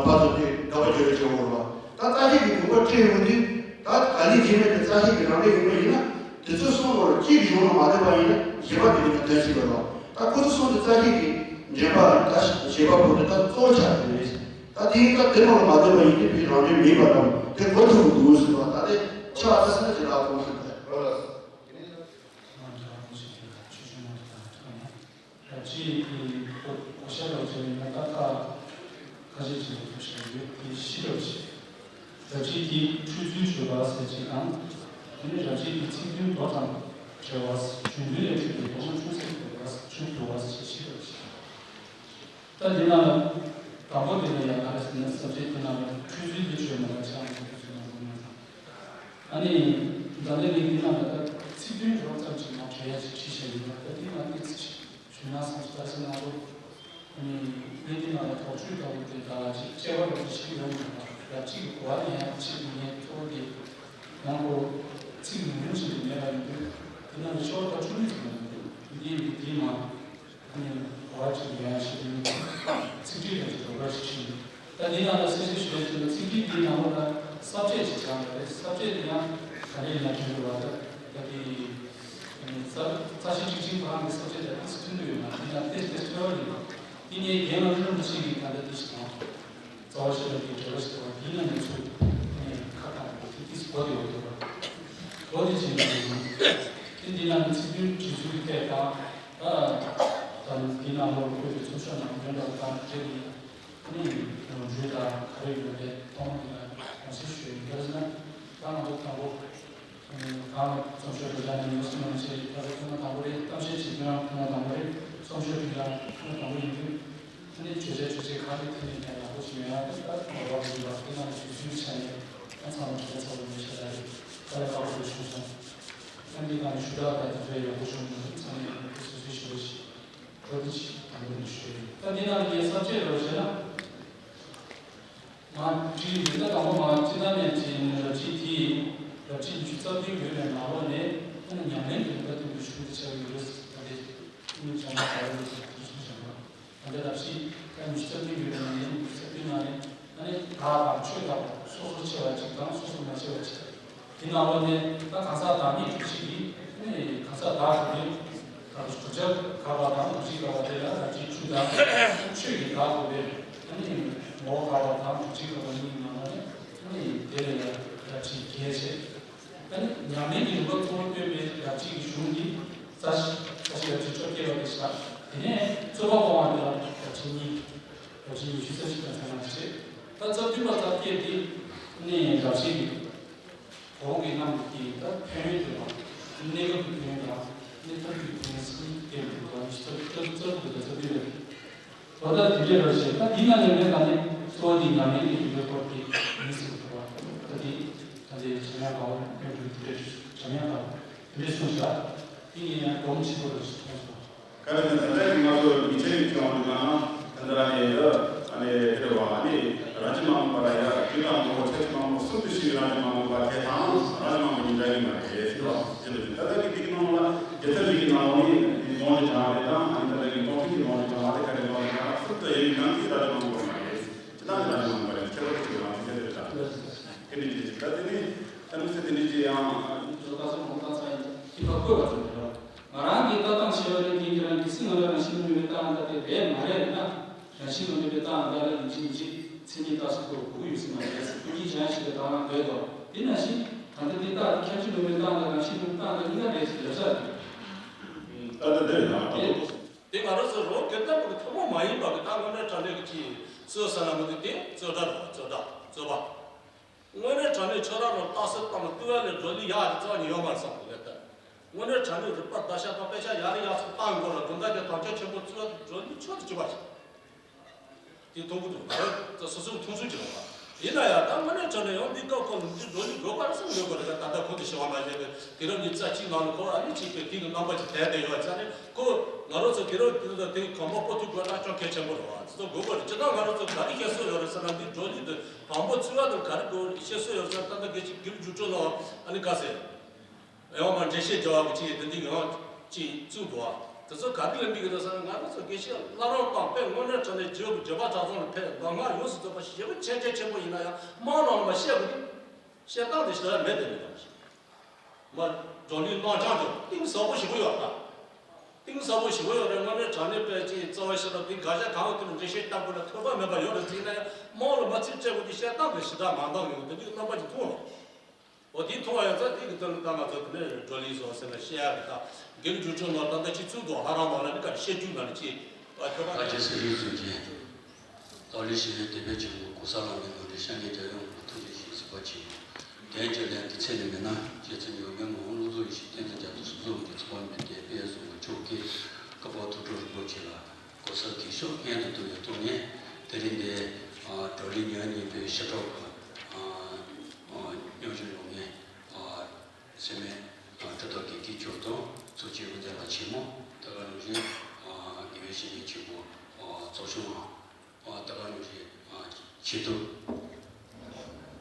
ཕར་ཚུར་དེ་དགག་པ་རྒྱག་རེས་བྱེད་འོང་བ། ད་རྩ་ཤེས་ཀྱི་དགོངས་པ་སྤྲད་འོང་དུས། ད་ག་ལས་འཇིགས་མེད་དེ་རྩ་ཤེས་ཀྱི་རང་འགྲེལ་ཡིན་པ་ཡིན་ན། དེ་ཚོ་གསུམ་བར་གཅིག་གི་གཞུང་ལ་མ་ལྟོས་པ་ཡིན་ན་གཞན་པ་དེ་གི་ནང་དོན་ཞིག་ཡོད་རེད་བ། ད་ཁོ་ཚོ་གསུམ་དེ་རྩ་ཤེས་ཀྱི་འདྲེན་པ་རེད། ད་བྱེད་པ་པོ་དེ་ད་གཙོ་བོ་ཆགས་ཀྱི་རེད། ད་དེ་ཡིན་ད་དེ་མ་ལ་མ་ལྟོས་པ་ཡིན་དུས་ཕའི་རང་འགྲེལ་མིན་པ་དང་དེ་གོ་ཐུབ་ཀྱི་འདུག་ཟེར་བ། ད་དེ་ཆ་ཚ་ས་ཅི་ལ་གོང་ཟེར་ད། རབ་བྱེད་ཀྱི་གོ་ཤ་རབ་བྱེད་ཡིན་ན་ད་ཁ་ཁ་ཤས་ཅིག་ལ་ཐུག་བཞག་ཡོད། དེ་བཞི་རབ་བྱེད། རབ་བྱེད་ཀྱི་འཁྲུལ་ཚུལ་བརྗོད་པ་ཟེར་གཅིག་དང་། དེ་ནས་རབ་བྱེད་ཀྱི་ཚིག་དོན་མདོ་དང་འབྲེལ་བ། བརྗོད་འདོད་ལས་འཁྲུལ་པའི་སྡོམ་ལ་ཆུང་ཟད་འགྱུར་བ། ཆུང་འགྱུར་བ་ཟེར་བཞི་རབ་བྱེད། ད་འདི་ན་དང་པོ་དེ་ལ་ཡང་ག་རེ་ཟེར་ན་ས་བཅད་དེ་ན་འཁྲུལ་ཚུལ་དེ་བརྗོད་མ་ཐག་ཆགས་འགྲོ་དུས་ཚོད་མང་པོ་ཡོད། ཨ་ནི་ད་ལྟ་ངས་འདི་ན་ད་ལྟ་ཚིག་དོན་རོབ་ཙམ་ཅིག་མ་བྲལ་ཡ་ཅིག་བྲིས་བཞག་ཡིན་པ། ད་འདི་ན་ཏོག་ཙམ་ཞིག་ཞུས་ན་བསམ་སོང་། ད་ཅི་ན་ལོ། ཨ་ནི་ངས་འདི་ན་ལ་དོགས་གཅོད་ལྟ་བུ་དེ་དག་ཅིག་དཔྱད་པ་རོབ་ཙམ་ཞིག་ཡོང་མྱོང་བ། ཡ་གཅིག་གི་གོ་བ་ལེན་ཡ་ཅིག་ངས་གཙོ་བོ་དེ་ཡང་ཁོ་ཚིག་ཉུང་ཉུང་ཞིག་མེད་པ་ཡིན་དུས། འདི་ན་ལ་ཤོག་ཁ་བཅུ་གཉིས་ཙམ་ཡོང་འདུག་འདི་ཡིན་འདི་མ། ཨ་ནི་གོ་བ་ཅིག་ཡོང་ཡ་ཞིག་ཡིན། ཚིག་འགྲེལ་དང་ཅིག་འགྲོ་གར་ཞིག་ཕྱིན། ད་འདི་ནང་ལ་གསལ་བཤད་ཞུ་ཡ་ཅིག་ལ་ཚིག་འགྲེལ་འདིའི་ནང་ལོགས་ལ་ས་བཅད་ཅིག་སྦྱངས་པ་རེད། ས་བཅད་འདི་ཡང་ག་རེ་ཡིན་ན་དྲན་གྱི་བ། ད་ད་འདི་རྩ་རྩ་ཤེ་ཊཱིཀ་ཆེན་ཁོ་རང་གི་ས་བཅད་དང་ཏོག་ཙམ་མཐུན་གྱི་ཡོད་ན། འདི་ན་ཏོག་ཙམ་ཏོག་ཙམ་ཐོས་པ་ཡིན། འདི་ངའི་རྒན་ལགས་རིན་པོ་ཆེ་གིས་ད་ལྟ་འདི་ཞིག་དང་། རྩ་བ་ཤེས་རབ་ཀྱི་འགྲེལ་པ་ཞིག་དང་། འདི་ན་ནི་ཚུར་ཁ་བཏང་བ་དེ་ཏོག་ཙམ་གོ་བདེ་བ་འདུག་བ། གོ་བདེ་ཅིག་ཡིན། འདི་འདི་ན་ནི་ཚིག་དོན་འབྲི་ཚུལ་གྱི་ཐད་དང་། ད་ད་འདི་ནང་ལོགས་ལ་བཀོད་པའི་ཚོགས་ཤོག་ནང་དོན་དང་གང་འབྲེལ་ཡིན། ཨ་ནི་ནོར་འཁྲུལ་དང་ག་རེ་ཡོད་པའི་ཐོག་མ་དེ་ལ་དགོངས་སེལ་ཞུ་ཡི། ག་རེ་ཟེར་ན། ད་ང་ཚོ་དང་པོ་གང་རྩོམ་ཤོག་སྒྲིག་ནས་ཉིན་གསུམ་ནང་བྱས་ཡིན། ད་ཚོ་ཐུན་མོང་དང་པོ་རེད། གཏམ་བཤད་བྱེད་དུས་རང་ཐུན་མོང་དང་པོ་རེད། རྩོམ་ཤོག་སྒྲིག་རང་ཐུན་མོང་དང་པོ་ཡིན་དུས། ཨ་ནི་བརྗོད་བྱ་བརྗོད་བྱེད་གང་རེ་ཐད་ནས་ཀྱང་ཡག་པོ་ཞིག་ཡོང་ཡ་རེད། ད་ངོ་བ་མི་འདུག་པ། དེ་ནང་བཞིན་ཚུལ་ཆ་ནས་ཨ་ཚང་མ་བརྗོད་བྱ་ཚ་བོ་མི་ཤེས་ད་རེད། ད་ལས་ཀ་བོ་ཞུ་སོང་། ཨ་འདི་གང་ཞུ་དག་ད་དེ་ཚོ་ཡག་པོ་བྱུང་མི་འདུག་ཚང་མས་ཡག་པོ་སོ་སོའི་ཞུ་བ་ཞིག་གོ་བདེ་ཅིག་དང་པོ་ནས་ཞུ་ཡིན། ད་འདི་ནང་ལ་ངས་ས་བཅད་རོ་བྱས་ན། མ་བྲིས་འདི་ལྟ་དང་པོ་མ་ཅི་ལྟར་ནས་བྲིས་ནས་རབ་བྱེད་དེ། རབ་བྱེད་ཉི་ཤུ་རྩ་བདུན་ཡོད་པའི་ནང་ལོགས་ནས་ཨ་ནི་ཉམས་ལེན་གྱི་ལུང་པ་སྟོན་པའི་གཞུང་དེ་ཆགས་ཡོད་རེད། ད་ལྟའི་ཨ་ནི་བྱང་ཆུབ་ཟླ་བའི་ལུགས་སུ་གསུངས་བཞག་པ། ད་ལྟའི་རབ་བྱེད་ཀ་ཉི་ཤུ་རྩ་བདུན་ཡོད་པའི་ནང་ནས་ཉི་ཤུ་རྩ་བདུན་ནང་ནས་ཨ་ནི་བདག་དང་ཆོས་དང་སོ་སོར་ཕྱེ་བ་གཅིག་དང་སོ་སོར་མ་ཕྱེ་བ་གཅིག་དེ་ནང་ལོགས་ནས་ད་གང་ཟག་བདག་མེད་སྒྲུབ་བྱེད་ཀྱི་ཨ་ནི་གང་ཟག་བདག་གི་དགག་བྱ་དགག་པ་དང་སྒྲུབ་བྱེད་དགག་པ་དེ་ལ་རབ་བྱེད་བཅུ་དང་། ཆོས་ཀྱི་བདག་དགོས་པའི་ཨ་ནི་ངོ་བོ་དགག་པ་དང་སྒྲུབ་བྱེད་དགག་པ་གཉིས་ནང་ལོགས་ནས་ཨ་ནི་དེ་ལ་ཡང་རབ་བྱེད་བརྒྱད་བྱས། ཨ་ནི་ཉམས་ལེན་གྱི་ལུང་པ་གཙོ་བོར་སྟོན་པའི་རབ་བྱེད་ཀྱི་གཞུང་འདི་རྩ་ཤེ་རྩ་ཤེ་རབ་བྱེད་བཅོ་བརྒྱད་པ་དེ་བཞག་དེ་ནས་རྩོད་པ་སྤོང་བ་དེ་ལ་རབ་བྱེད་གཉིས། རབ་བྱེད་ཉི་ཤུ་རྩ་གཅིག་དང་ཟེར་ན་བྱེད། ད་རྩ་བདུན་པ་རྩ་བརྒྱད་འདི། ནས་ཡང་དག་ཤེས་ཀྱི་གོང་གི་རྣམས་ཀྱི་ད་ཕན་ཡོན་དེ་དང་གནས་སྐབས་ཀྱི་ཕན་ཡོན་དང་གནས་སྐབས་ཀྱི་ཕན་ཡོན་གསུམ་ལྡན་པའི་གོ་ནི་ཚོ་ཚོ་ཚོ་དེ་ཚོ་དེ་རེད། ད་ལྟ་དེ་འདྲའི་ར་བཤད་ད་འདི་ན་ལས་ནས་ད་ནི་འཚོ་བ་འདི་ཉམས་ལེན་གྱི་རྒྱུ་འབྲས་སྐོར་གྱི་མི་སྲིད་པ་ད་འདི་ད་ལྟའི་བྱ་ཡག་ག་བ་ཕན་ཚུན་དེ་འདྲའི་བྱ་ཡག་ག་བ་དེ་འདྲའི་གསུངས་ཤག་དེ་ངས་ཡང་སྒྲོམ་ཆེན་པོ་ར་ཞིག་མཐོང་སོང་། ག་རེ་ཟེར་ན་ད་ལྟའི་ང་ཚོ་མི་ཚེ་ཡི་སྐྱོང་བ་ནང་ད་ལྟ་ནས་ཨ་ནི་དེ་བ་ཨ་ནི་རང་བཞིན་མ་ཡིན་པ་ལ་ཡ་རྒྱུ་དང་ངོ་བོ་ཆ་ཤས་མང་པོ་གསུམ་དུ་ཤེས་པའི་རང་བཞིན་མ་ཡིན་པ་དེ་དང་རང་བཞིན་མ་ཡིན་པ་གཉིས་འདྲ་གི་མ་རེད་ཟེར་བ་དེ་ལ་ད་ལྟ་གི་དེ་གི་ནང་ལ་རྒྱལ་ཚབ་རིགས་ཀྱི་ནང་ལ་ནི་ལོང་ལ་སྦྱང་བ་རེད་དང་ཨ་ནི་ད་ལྟ་གི་ཀོང་ཕིན་གྱི་ལོང་ལ་སྦྱང་བ་དེ་ག་རེ་ལོང་ལ་སྦྱང་བ་གསུམ་དུ་ཡོད་པའི་ནང་གི་རང་བཞིན་མ་ཡིན་པ་མ་རེད། ཅི་ལྟར་རང་བཞིན་མ་ཡིན་པ་རེད་ཁྱད་པར་ཅིག་རང་བཞིན་དེ་རེད་ད། དེ་ནི་ཅི་ཞིག་ད་དེ་ནི་ཨ་ནི་ཚེ་དེ་ནི་ཅི་ཡང་ད་སོ་མོ་ད་ཚ་ཡིན་ཁྱི་ཕ་བཀོད་པ་ཙམ་རེད། ང་རང་གི་ལྟ་སྟངས་ཤེས་པ་ནི་དེ་ཡིན་གྱི་རང་གི་སྲིད་ང་ལ་རང་བཞིན་མེད་པའི་རྟགས་འདྲ་དེ་རེད་མ་རེད་ན། རང་བཞིན་མེད་པའི་རྟགས་འདྲ་ལ་ཡིན་གཅིག་མིན་གཅིག་མཚན་ཉིད་རྟགས་སུ་བཀོད་དགོས་ཡོད་སྲིད་མ་རེད། ཀུན་གྱིས་གཞན་ཞིག་ལ་བདག་ན་འདོད་དོ། དེ་ནང་བཞིན་ད་ལྟ་དེ་རྟགས་དེ་ཁྱད་ཆོས་མེད་པའི་རྟགས་འདྲ་རང་བཞིན་མེད་པའི་རྟགས་འདྲ་གཉིས་ཀ་རེད་ཟེར་ལབ་ས་རེད། ད་ལྟ་འདིར་ཡང་ད་དེ་དེ་ང་རང་ཚོ་རོགས་སྐད་བརྡ་པོ་གི་ཐུན་མོང་མ་ཡིན་པ་གི་ད་དངོས་གནས་དྲང་གནས་ཀྱི་ཅིག་རྩོད་ས་ན་མི་འདུག་དེ་རྩོད་སྒྲ་རེད་བ། རྩོད་སྒྲ་རྩོད་པ། དངོས་གནས་དྲང་གནས་ཁྱོད་རང་ལ་རྟགས་གསལ་བཏང་ལ་བསྟུན་པ་ལས་སྒྲོ་ལི་ཡག་རེད་རྩ་བ་ཉིད་ཡོད་མ་རེད་བསམ་གི་ལས་ད། དངོས་གནས་དྲང་གནས་རིག་པ་བརྡར་ཤ་དང་དཔེ་ཆ་ཡག་རེ་ཡག་ཚོ་བཏང་དགོས་ལ་དགོན་བདག་གི་དམ་བཅའ་ཆེན་པོ་བརྩི་བ་དེ་སྒྲོ་ལི་ཆོད་དུ་གྱུར་པ་ཞིག་དེ་མཐོང་གི་འདུག་ང་རང་ཚོ་སོ་སོའི་མཐོང་ཚུལ་གྱི་རེད་བ། ཡིན་ན་ཡང་ད་དངོས་གནས་དྲང་གནས་ཡང་འདི་སྐབས་ཁོ་ལ་འདི་སྒྲོ་ལི་དགོས་པ་རེད་བསམ་ཡོད་དགོས་རེད། ད་ལྟ་ཁོང་དུ་ཞི་བ་མ་བྱས་པའི་དུས་རབས་ཉི་ཤུ་རྩ་གཅིག་ནང་ལ་ཁོ་ཨ་ནི་གཅིག་པའི་དེ་གི་རྣམ་པ་ཅིག་དེ་དེ་ཡོད་ཙང་ནས་ཁོ་ང་རང་ཚོ་དུས་རབས་དེ་དུས་དེ་གོམ་པ་སྤོ་ཐུབ་དགོས་ན་ཅུང་གལ་ཆེན་པོ་རེད་བ། དེ་ཚོ་དགོས་དགོས་རེད། སྤྱིར་བཏང་ང་རང་ཚོ་ག་རེ་བཤད་སྲོལ་ཡོད་རེད་ཟེར་ན་འདི་སྒྲོ་ལི་དེ་དང་པོ་ཚུལ་བ་དང་ག་རེ་དགོས་བཤད་སྲོལ་ཡོད་ཟེར་ན་ད་ལྟ་སྐད་ཆ་དགེ་ལུགས་འཇུག་སྤྲོད་ནང་ཨ་ནི་ག་ཟེར། ཡང་མ་འགྲེལ་བཤད་རྒྱག་པ་གི་ཅིག་དེ་འདྲའི་ཡང་ཅིག་བཙུགས་འདུག་ཨ། དེ་ཚོ་ག་དུས་ལ་འགྲིག་གི་འདུག་ཟེར་ན་ང་རང་ཚོ་དགེ་བཤེས་བླ་རབས་དང་དཔེ་དངོས་གནས་དྲང་གནས་བརྗོད་དགུ་བརྗོད་པ་གྲྭ་ཚང་ལ་ཕེབས་གདམས་ངག་ཡོངས་སུ་རྫོགས་པ་ཞེ་པོ་ཆེན་ཆེན་ཆེན་པོ་ཡིན་ན་ཡང་དམངས་ནང་ལ་མ་བཤད་དགུ་དེ་བཤད་སྟངས་དེ་ཞེ་དྲག་མེད་དེ་མི་འདུག་མ་སྒྲོ་ལིའི་རྣམ་བྱང་དུ་གཏིང་ཟབ་པོ་ཞེ་པོ་ཡོད་ད། གཏིང་ཟབ་པོ་ཞེ་པོ་ཡོད་རེད། དངོས་གནས་དྲང་གནས་དཔེ་ཅིག་རྩ་བ་ཤེས་རབ་དེ་དགག་བྱ་གང་གི་དུས་ལ་འགྲེལ་བཤད་བཏང་དགོས་ན་ཐོས་པ་མེད་པ་ཡོད་རེད་ཟེར་ན་ཡང་དམངས་ལ་མ་ཚིག་སྤྲད་དགོས་དེ་བཤད་སྟངས་དེ་ཞེ་དྲག་མ་འདང་ཡོང་དེ་འདྲའི་རྣམ་པ་ཅིག་མཐོང་རོགས། འོ་དེ་མཐོང་བ་ཡང་ཚ་དེ་གི་དོན་ལ་ད་ང་ཚོ་དེ་ནས་སྒྲོ་ལི་སོགས་ཟེར་ན་བཤད་ཡག་གི་ད་དགེ་ལུགས་འཇུག་ཆུང་ནང་ད་ལྟ་ཅི་ཚུལ་དུ་ལྷ་རམས་པ་ལ་ནི་ག་རེ་བཤད་རྒྱུ་ན་ནི་ཅི་བ་ཐོས་པ་ད་ཅི་སེ་རིག་ཚུལ་གྱིས་ཏཱ་ལི་ཞེས་པའི་དེ་བས་ཀྱང་གོ་ས་ལ་ནི་ནོར་འདྲེ་ཤ་ཉེ་རྒྱལ་ཡོངས་ལ་ཐུགས་རྗེ་ཆེ་ཟེར་བ་ཅི་ཡོད། དོན་གྱི་ལན་དུ་ཚེ་ནི་མེད་ན་རྗེ་བཙུན་ཡོན་མོའི་ངོ་བོ་བློ་རྫོགས་ཡེ་ཤེས་བསྟན་འཛིན་རྒྱ་མཚོ་སོགས་ཀྱི་ཚོགས་མི་སྟེ་དཔལ་བཟང་པོ་མཆོག་གིས་བཀའ་བབས་ཐུགས་སྤྲུལ་རིན་པོ་ཆེ་ལ། གོ་ས་གི་ཤོག་སྔོན་དུ་བཏུད་ཡོད་ཐོག་ནས་དེ་རིང་འདི་སྒྲོ་ལི་ཉི་མ་གཉིས་པའི་ཞི་ཁྲོ་གི་སྙན་ཞུ་ཡོང་ནས་སེམས་མའི་གྲུབ་ཐོབ་དགེ་བཀའི་མཆོག་དང་ཚོགས་ཀྱི་དབུ་མཛད་ལ་ཆེན་མོ་དེ་ག་ནང་བཞིན་དགེ་བའི་བཤེས་གཉེན་ཆེན་པོ་ཚོགས་ཆུང་བ། ཨ་ད་ག་ནང་བཞིན་ཨ་ཆེད་དུ་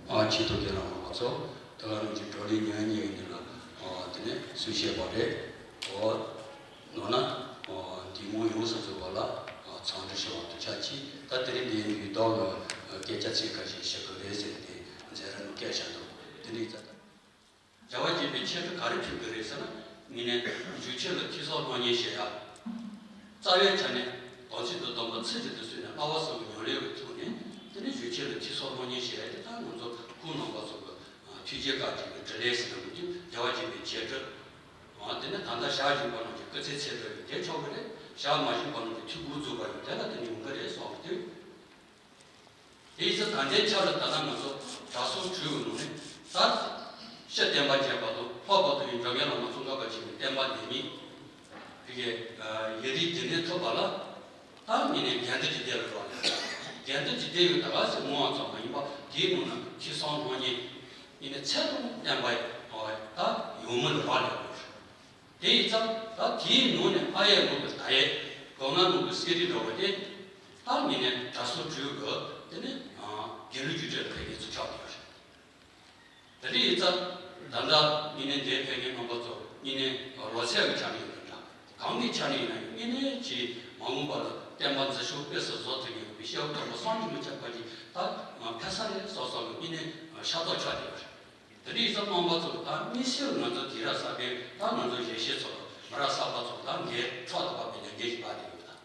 ཨ་ཆེད་དུ་དགེ་ལ་མང་བ་ཚོ་ད་ག་ནང་བཞིན་གྲོ་ལི་ཉི་མ་གཉིས་ཀྱི་ནང་ལ་ཨ་དེ་ནས་གསུང་བཤད་པ་རེད། ཨོ་ནོ་ན་ཨ་འདི་མོ་ཡོངས་སུ་རྫོགས་པ་ལ་ཨ་འཚམས་འདྲི་ཞུ་བ་དུ་ཆ་ཅི་ད་དེ་རིང་འདིའི་ཡུལ་ལྡོག་གི་སྐད་ཆ་ཚིག་ཁ་ཤས་བཤད་དགོས་རེད་ཟེར་ཏེ་མཛད་ར་ནུ་སྐད་བཤད་འདུག་དེ་འདྲའི་རྩ་ད། རྒྱལ་བ་དགྱེས་པའི་ཆེད་དུ་ག་རེ་ཕུལ་དགོས་རེད་ཟེར་ན། དངོས་གནས་གཞུང་ཆེན་ལ་ཐོས་བསམ་སློབ་གཉེར་བྱེད་ཡ། རྩ་བའི་ཆ་ནས་དམ་ཚིག་ཏུ་སྡོམ་པ་ཚུལ་བཞིན་དུ་བསྲུངས་ནས་བསླབ་པ་གསུམ་གྱི་ཉམས་ལེན་གྱི་ཐོག་ནས་དེ་ནས་གཞུང་ཆེན་ལ་ཐོས་བསམ་སློབ་གཉེར་བྱེད་ཡ་དེ་ད་ང་ཚོ་སྐུ་ནང་པ་ཚོ་གི་ཐུགས་རྗེ་བཀའ་དྲིན་གྱི་དྲིན་ལན་ཟེར་ན་མི་འདུག་རྒྱལ་བ་དགྱེས་པའི་ཆེད་དུ། དེ་ནས་ད་ལྟ་ཞག་བཞུགས་པ་རྣམས་ཀྱི་སྐུ་ཚེ་ཚད་མཐོ་བའི་དེ་ཆོག་གི་རེད། ཞག་མ་བཞུགས་པ་རྣམས་ཀྱི་ཐུགས་ཁུར་རྫོགས་པ་ཡིན་དེ་ལ་དེ་ནས་ཡོང་གི་རེད་གསུངས་པ་དེ། དེ་ཡིན་ཙང་ད་ལྟའི་ཆར་ལ་ད་ལྟ་ང་ཚོ་གྲྭ་ཚང་དྲུག་གི་ནང་ནས་ད་སྤྱིར་བསྟན་པ་རྒྱས་པ་དང་ལྷག་པར་དུ་ཡང་འཇམ་དབྱངས་བླ་མ་ཙོང་ཁ་པ་ཆེན་པོའི་བསྟན་པ་འདི་ཉིད་དེ་གའི་ཡ་རིགས་རྒྱུན་ལྡན་ཐུབ་པ་ལ་ད་ངེས་ནས་དགེ་འདུན་གྱི་སྡེ་ལ་རག་ལས། དགེ་འདུན་གྱི་སྡེ་ཡོད་ད་ག་ཟེ་མོ་བ་ཙམ་མ་ཡིན་པ་དེའི་ནང་ན་ཐོས་བསམ་སློབ་གཉེར་ངེས་ནས་ཚད་དང་ལྡན་པ་ད་ཡོང་མི་ལ་རག་ལས་དགོས། དེ་ཡིན་ཙང་ད་དེའི་ནང་ནས་ཨ་ཡེ་ལུག་གི་ད་ཡེ་སྒོ་ང་ལུག་གི་གསེར་རི་འདྲ་བ་དེ་ད་ངེས་ནས་གྲྭ་ཚང་དྲུག་གི་དེ་ནས་དགེ་ལུགས་རྒྱུགས་སྤྲོད་ལ་ཕེབས་མཁན་ཚོ་ཆགས་ཡོད་རེད། དེ་འདྲ་ཡིན་ཙང་ད་ལྟ་ངེས་ནས་འདིར་ཕེབས་མཁན་རྣམ་པ་ཚོ་ངེས་ནས་ལོ་ཚད་ཀྱི་ཆ་ནས་ཡིན་ན་འདྲ་གང་གི་ཆ་ནས་ཡིན་ན་ཡང་ངེས་ནས་ཀྱི་མ་འོངས་པ་ལ་བསྟན་པ་འཛིན་སྐྱོང་སྤེལ་གསུམ་བཟོ་ཐུབ་མཁན་ཡོད་པའི་སྐྱེ་བོ་དམ་པ་སངས་རྒྱས་མི་ཁྱབ་པ་ཅིག་ད་ཕེབས་ས་རེད་བསམ་བསམ་ལ་ངེས་ནས་ཤ་སྟག་ཆགས་བསྡད་ཡོད་རེད། དེ་འདྲ་ཡིན་ཙང་རྣམ་པ་ཚོ་ད་དམིགས་བསལ་ང་ཚོ་དུས་རབས་གསར་པའི་ད་ང་ཚོ་གཞོན་སྐྱེས་ཚོ་མི་རབས་གསར་པ་ཚོ་ད་འགན་ཕྲག་ཏུ་བབས་པའི་ལས་འགན་ཞིག་འབག་བསྡད་ཡོད་ད།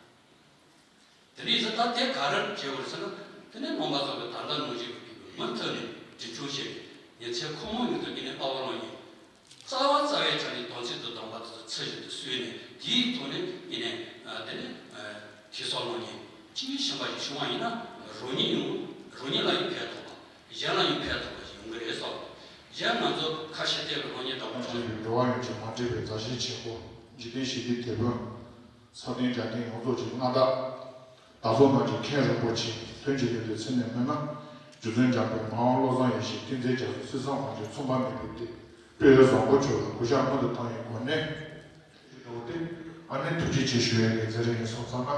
དེ་འདྲ་ཡིན་ཙང་ད་དེ་ག་རེ་བྱེད་དགོས་རེད་ཟེར་ན་དེ་ནས་རྣམ་པ་ཚོ་གི་ད་ལྟ་ནང་བཞིན་གྱི་མུ་མཐུད་ནས་འཛིན་སྐྱོང་བྱས་ནས་ཉིན་མཚན་ཁོ་མོ་ཉིད་དུ་ངེས་ནས་བསླབ་པ་སློབ་གཉེར་རྩ་བ་རྩ་བའི་ཆ་ནས་དམ་ཚིག་ཏུ་སྡོམ་པ་དེ་ཚོ་ཚུལ་བཞིན་དུ་བསྲུངས་ནས་དེའི་ཐོག་ནས་ངེས་ནས་དེ་ནས་ཐོས་བསམ་སློབ་གཉེར་གཅིག་གིས་ཤེས་པ་ཞིག་བྱུང་བ་ཡིན་ན་རང་ཉིད་ཡང་རང་ཉིད་ལ་ཡང་ཕན་ཐོགས་པ་གཞན་ལ་ཡང་ཕན་ཐོགས་པ་ ཡོང་གི་རེད་སོགས། གཞན་ང་ཚོ་ཁ་ཞེ་གཏད་ལ་དངོས་གནས་དྲང་པོ་ཁྱོད་ཀྱི་འགྲོ་བ་ཡོངས་ཀྱི་མ་འདྲེས་པའི་མཛའ་བཤེས་ཆེན་པོ། འཇིག་རྟེན་ཞི་བདེའི་དེད་དཔོན། ས་སྟེང་རྒྱ་སྟེང་ཡོངས་རྫོགས་ཀྱི་མངའ་བདག་བདག་བཟོ་རྣམས་ཀྱི་མཁན་རིན་པོ་ཆེ། དོན་གྱི་ཡོན་ཏན་ཚད་ནས་སྨོས་ན། རྗེ་བཙུན་འཇམ་དཔལ་མ་འོངས་བློ་བཟང་ཡེ་ཤེས། ཏིང་འཛིན་རྒྱ་མཚོ། སྲིད་གསུམ་དབང་ཕྱུག་མཚུངས་པ་མེད་པའི་སྡེ། དཔལ་བཟང་པོ་མཆོག་ལ་གུས་ཕྱག་སྔོན་དུ་བཏང་བའི་སྒོ་ནས། འོ་དེ་ཨ་ནི་ཐུགས་རྗེ་ཆེ་ཞུ་ཡས་ཀྱི་མཛད་རིམ་ཡིན་སོང་ཙང་ན།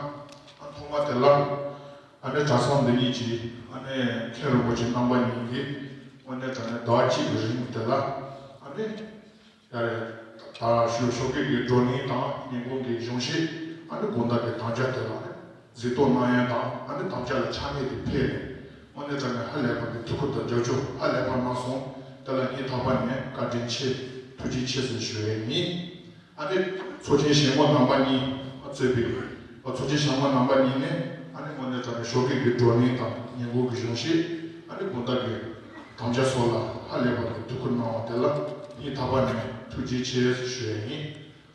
ཨ་ཐོག་མ་དེ་ལ་ཨ་ནི་གྲྭ་ཚང་འདི་ཉིད་ཀྱི་ཨ་ནི་མཁན་རིན་པོ་ཆེ་རྣམ་པ་གཉིས་ཀྱིས་དངོས་གནས་དྲང་གནས་ཟླ་བ་གཅིག་གི་རིང་དེ་ལ་ཨ་ནི། ཡ་རེད། ད་ཞོ་ཞོགས་ཀས་ཀྱི་བགྲོ་གླེང་དང་ཉིན་གུང་གི་གཞུང་བཤད། ཨ་ནི་དགོང་དག་གི་དམ་བཅའ་དེ་ལ་ཨ་ནི་གཟིགས་རྟོག་གནང་ཡ་དང་ཨ་ནི་དམ་བཅའ་ལ་ཆ་གནས་དེ་ཕེབས་ནས་དངོས་གནས་དྲང་གནས་ཧ་ལས་པ་གི་ཐུགས་ཁུར་དང་རྒྱབ་སྐྱོར་ཧ་ལས་པ་གནང་སོང་། དེ་ལ་སྙིང་ཐག་པ་ནས་བཀའ་དྲིན་ཆེ་ཐུགས་རྗེ་ཆེ་ཟེར་ཞུ་ཡ་ཡིན། ཨ་ནི་ཚོགས་ཆེན་ཞལ་ངོ་རྣམ་པ་གཉིས་གཙོས་པའི་ཚོགས་ཆེན་ཞལ་ངོ་རྣམ་པ་གཉིས་ནས་ཨ་ནི་དངོས་གནས་དྲང་གནས་ཞོགས་ཀས་ཀྱི་བགྲོ་གླེང་དང་ཉིན་གུང་གི་གཞུང་བཤད། ཨ་ནི་དགོང་དག་གི་དམ་བཅའ་སོགས་ལ་ཧ་ལས་པ་གི་ཐུགས་ཁུར་གནང་བ་དེ་ལ་སྙིང་ཐག་པ་ནས་ཐུགས་རྗེ་ཆེ་ཞུ་ཡ་ཡིན།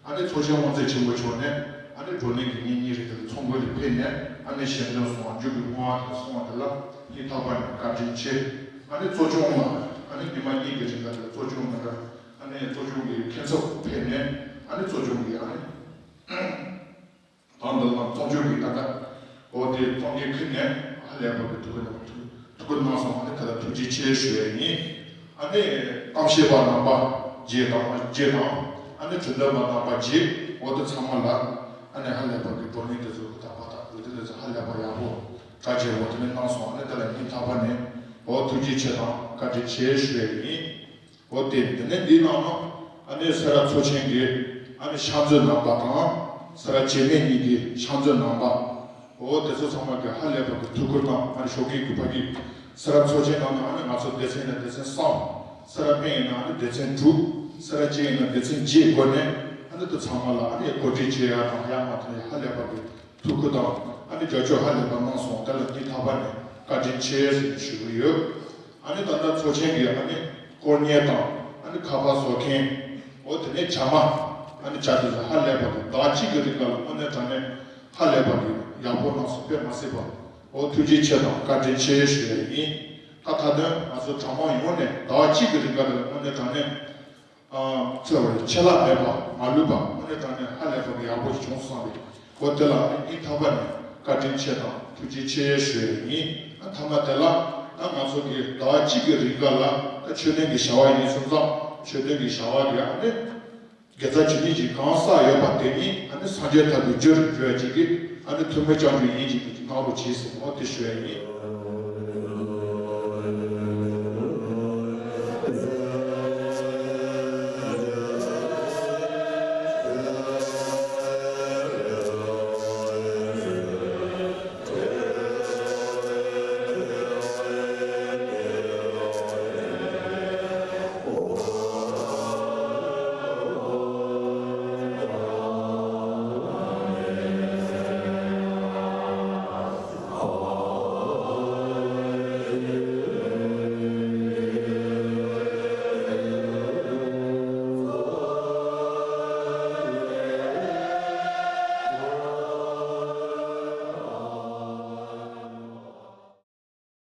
ཨ་ནི་ཚོགས་ཆེན་དབུ་མཛད་ཆེན་པོ་མཆོག་ནས་ཨ་ནི་བགྲོ་གླེང་གི་ཉིན་གཉིས་རིང་དེ་ཚོགས་འགོ་ལ་ཕེབས་ནས་ཨ་ནི་ཞལ་འདོན་སོང་བ། མཇུག་གི་བསྔོ་བ་དེ་སོང་བ་དེ་ལ་སྙིང་ཐག་པ་ནས་བཀའ་དྲིན་ཆེ། ཨ་ནི་གཙོ་སྐྱོང་ལ་ཨ་ནི་ཉི་མ་གཉིས་ཀྱི་རིང་ལ་གཙོ་སྐྱོང་ལ་ཨ་ནི་གཙོ་སྐྱོང་གི་མཁན་ཚབ་ཕེབས་ནས་ཨ་ནི་གཙོ་སྐྱོང་གི་ཨ་ནི། དང་འདི་ལ་གཙོ་སྐྱོང་གི་ད་ལྟ་འོ་དེ་གཙོ་འགན་ཁུར་ནས་ཧ་ལས་པ་གི་ཐུགས་ཁུར་ཐུགས་ཐུགས་ཁུར་གནང་སོང་། ཨ་ནི་ད་ལྟ་ཐུགས་རྗེ་ཆེ་ཞུ་ཡ་ཡིན། ཨ་ནི་གཏམ་བཤད་པ་རྣམ་པ་བརྒྱད་དང་བརྒྱད་དང་ཨ་ནི་དྲི་འདོན་པ་རྣམ་པ་བརྒྱད། འོ་དེ་ཚང་མ་ལ་ཨ་ནི་ཧ་ལས་པ་གི་བགྲོ་གླེང་དེ་ཚོ་གི་དག་པ་དང་འོ་དེ་དེ་ཚོ་ཧ་ལས་པ་ཡག་པོ་གྲ་རྒྱས་འོ་དེ་ནས་གནང་སོང་། ཨ་ནི་དེ་ལ་སྙིང་ཐག་པ་ནས་འོ་ཐུགས་རྗེ་ཆེ་དང་བཀའ་དྲིན་ཆེ་ཞུ་ཡ་ཡིན། འོ་དེ་དེ་ནས་འདིའི་ནང་ན་ཨ་ནི་སེ་ར་ཚོགས་ཆེན་གྱི་ཨ་ནི་ཕྱག་མཛོད་རྣམ་པ་དང་སེ་ར་བྱེས་སྨད་གཉིས་ཀྱི་ཕྱག་མཛོད་རྣམ་པ། འོ་དེ་ཚོ་ཚང་མ་གི་ཧ་ལས་པ་གི་ཐུགས་ཁུར་དང་ཨ་ནི་ཞོགས་ཀས་གི་ཕ་གི་སེ་ར་ཚོགས་ཆེན་ནང་ན་ཨ་ནི་ང་ཚོ་སྡེ་ཚན་ཡིན་ན་སྡེ་ཚན་གསུམ། སེ་ར་སྨད་ཡིན་ན་ཨ་ནི་སྡེ་ཚན་དྲུག། སེ་ར་བྱེས་ཡིན་ན་སྡེ་ཚན་བརྒྱད་སྒོ་ནས་ཨ་ནི་དེ་ཚང་མ་ལ་ཨ་ནི་གོ་སྒྲིག་བྱེད་ཡ་དང་ཡར་མར་དེ་ཧ་ལས་པ་གི་ཐུགས་ཁུར་དང་ཨ་ནི་རྒྱབ་སྐྱོར་ཧ་ལས་པ་གནང་སོང་། དེ་ལ་སྙིང་ཐག་པ་ནས་བཀའ་དྲིན་ཆེ་ཟེར་ཞུ་གི་ཡོད། ཨ་ནི་ད་ལྟ་ཚོགས་ཆེན་གྱི་ཨ་ནི་དཀོར་གཉེར་དང་ཨ་ནི་ཁ་པར་བཟོ་མཁན། འོ་དེ་ནས་བྱ་མ་ཨ་ནི་བྱ་དེ་ཚོ་ཧ་ལས་པ་གི་ཟླ་གཅིག་གི་རིང་ལ་དངོས་གནས་དྲང་གནས་ཧ་ལས་པ་གི་ཡག་པོ་གནང་སོང་། དཔེ་མ་སྲིད་པ། འོ་ཐུགས་རྗེ་ཆེ་དང་བཀའ་དྲིན་ཆེ་ཞུ་ཡ་ཡིན། ད་ད་དུང་ང་ཚོ་གྲྭ་མང་ཡོངས་ནས་ཟླ་བ་གཅིག་གི་རིང་ལ་དངོས་གནས་དྲང་གནས། ཨ་ཚེ་བར་ཆད་ལྷག་མེད་པ་མ་ལུས་པ་དངོས་གནས་དྲང་གནས་ཧ་ལས་པ་གི་ཡག་པོ་ཞིག་བྱུང་སོང་བས། འོ་དེ་ལ་ཨ་ནི་སྙིང་ཐག་པ་ནས་བཀའ་དྲིན་ཆེ་དང་ཐུགས་རྗེ་ཆེ་ཞུ་ཡ་ཡིན། ཨ་མཐའ་མ་དེ་ལ་ད་ང་ཚོ་གི་ཟླ་བ་གཅིག་གི་རིང་ག་ལ་ད་ཆོས་ལྡན་གྱི་བྱ་བ་ཡིན་སོང་ཙང་ཆོས་ལྡན་གྱི་བྱ་བ་དེ་ཨ་ནི་དགེ་རྩ་ཇི་སྙེད་ཅིག་གང་བསགས་ཡོད་པ་དེ་ཉིད་ཨ་ནི་སངས་རྒྱས་དལ་བུར་གྱུར་འགྱུར་བ་ཅིག་གི་ཨ་ནི་ཐུགས་སྨོན་སྐྱབས་འཇུག་ཡིན་ཅིག་གི་གནང་རོགས་གྱིས་ཟེར། འོ་དེ་ཞུ་ཡ་ཡིན།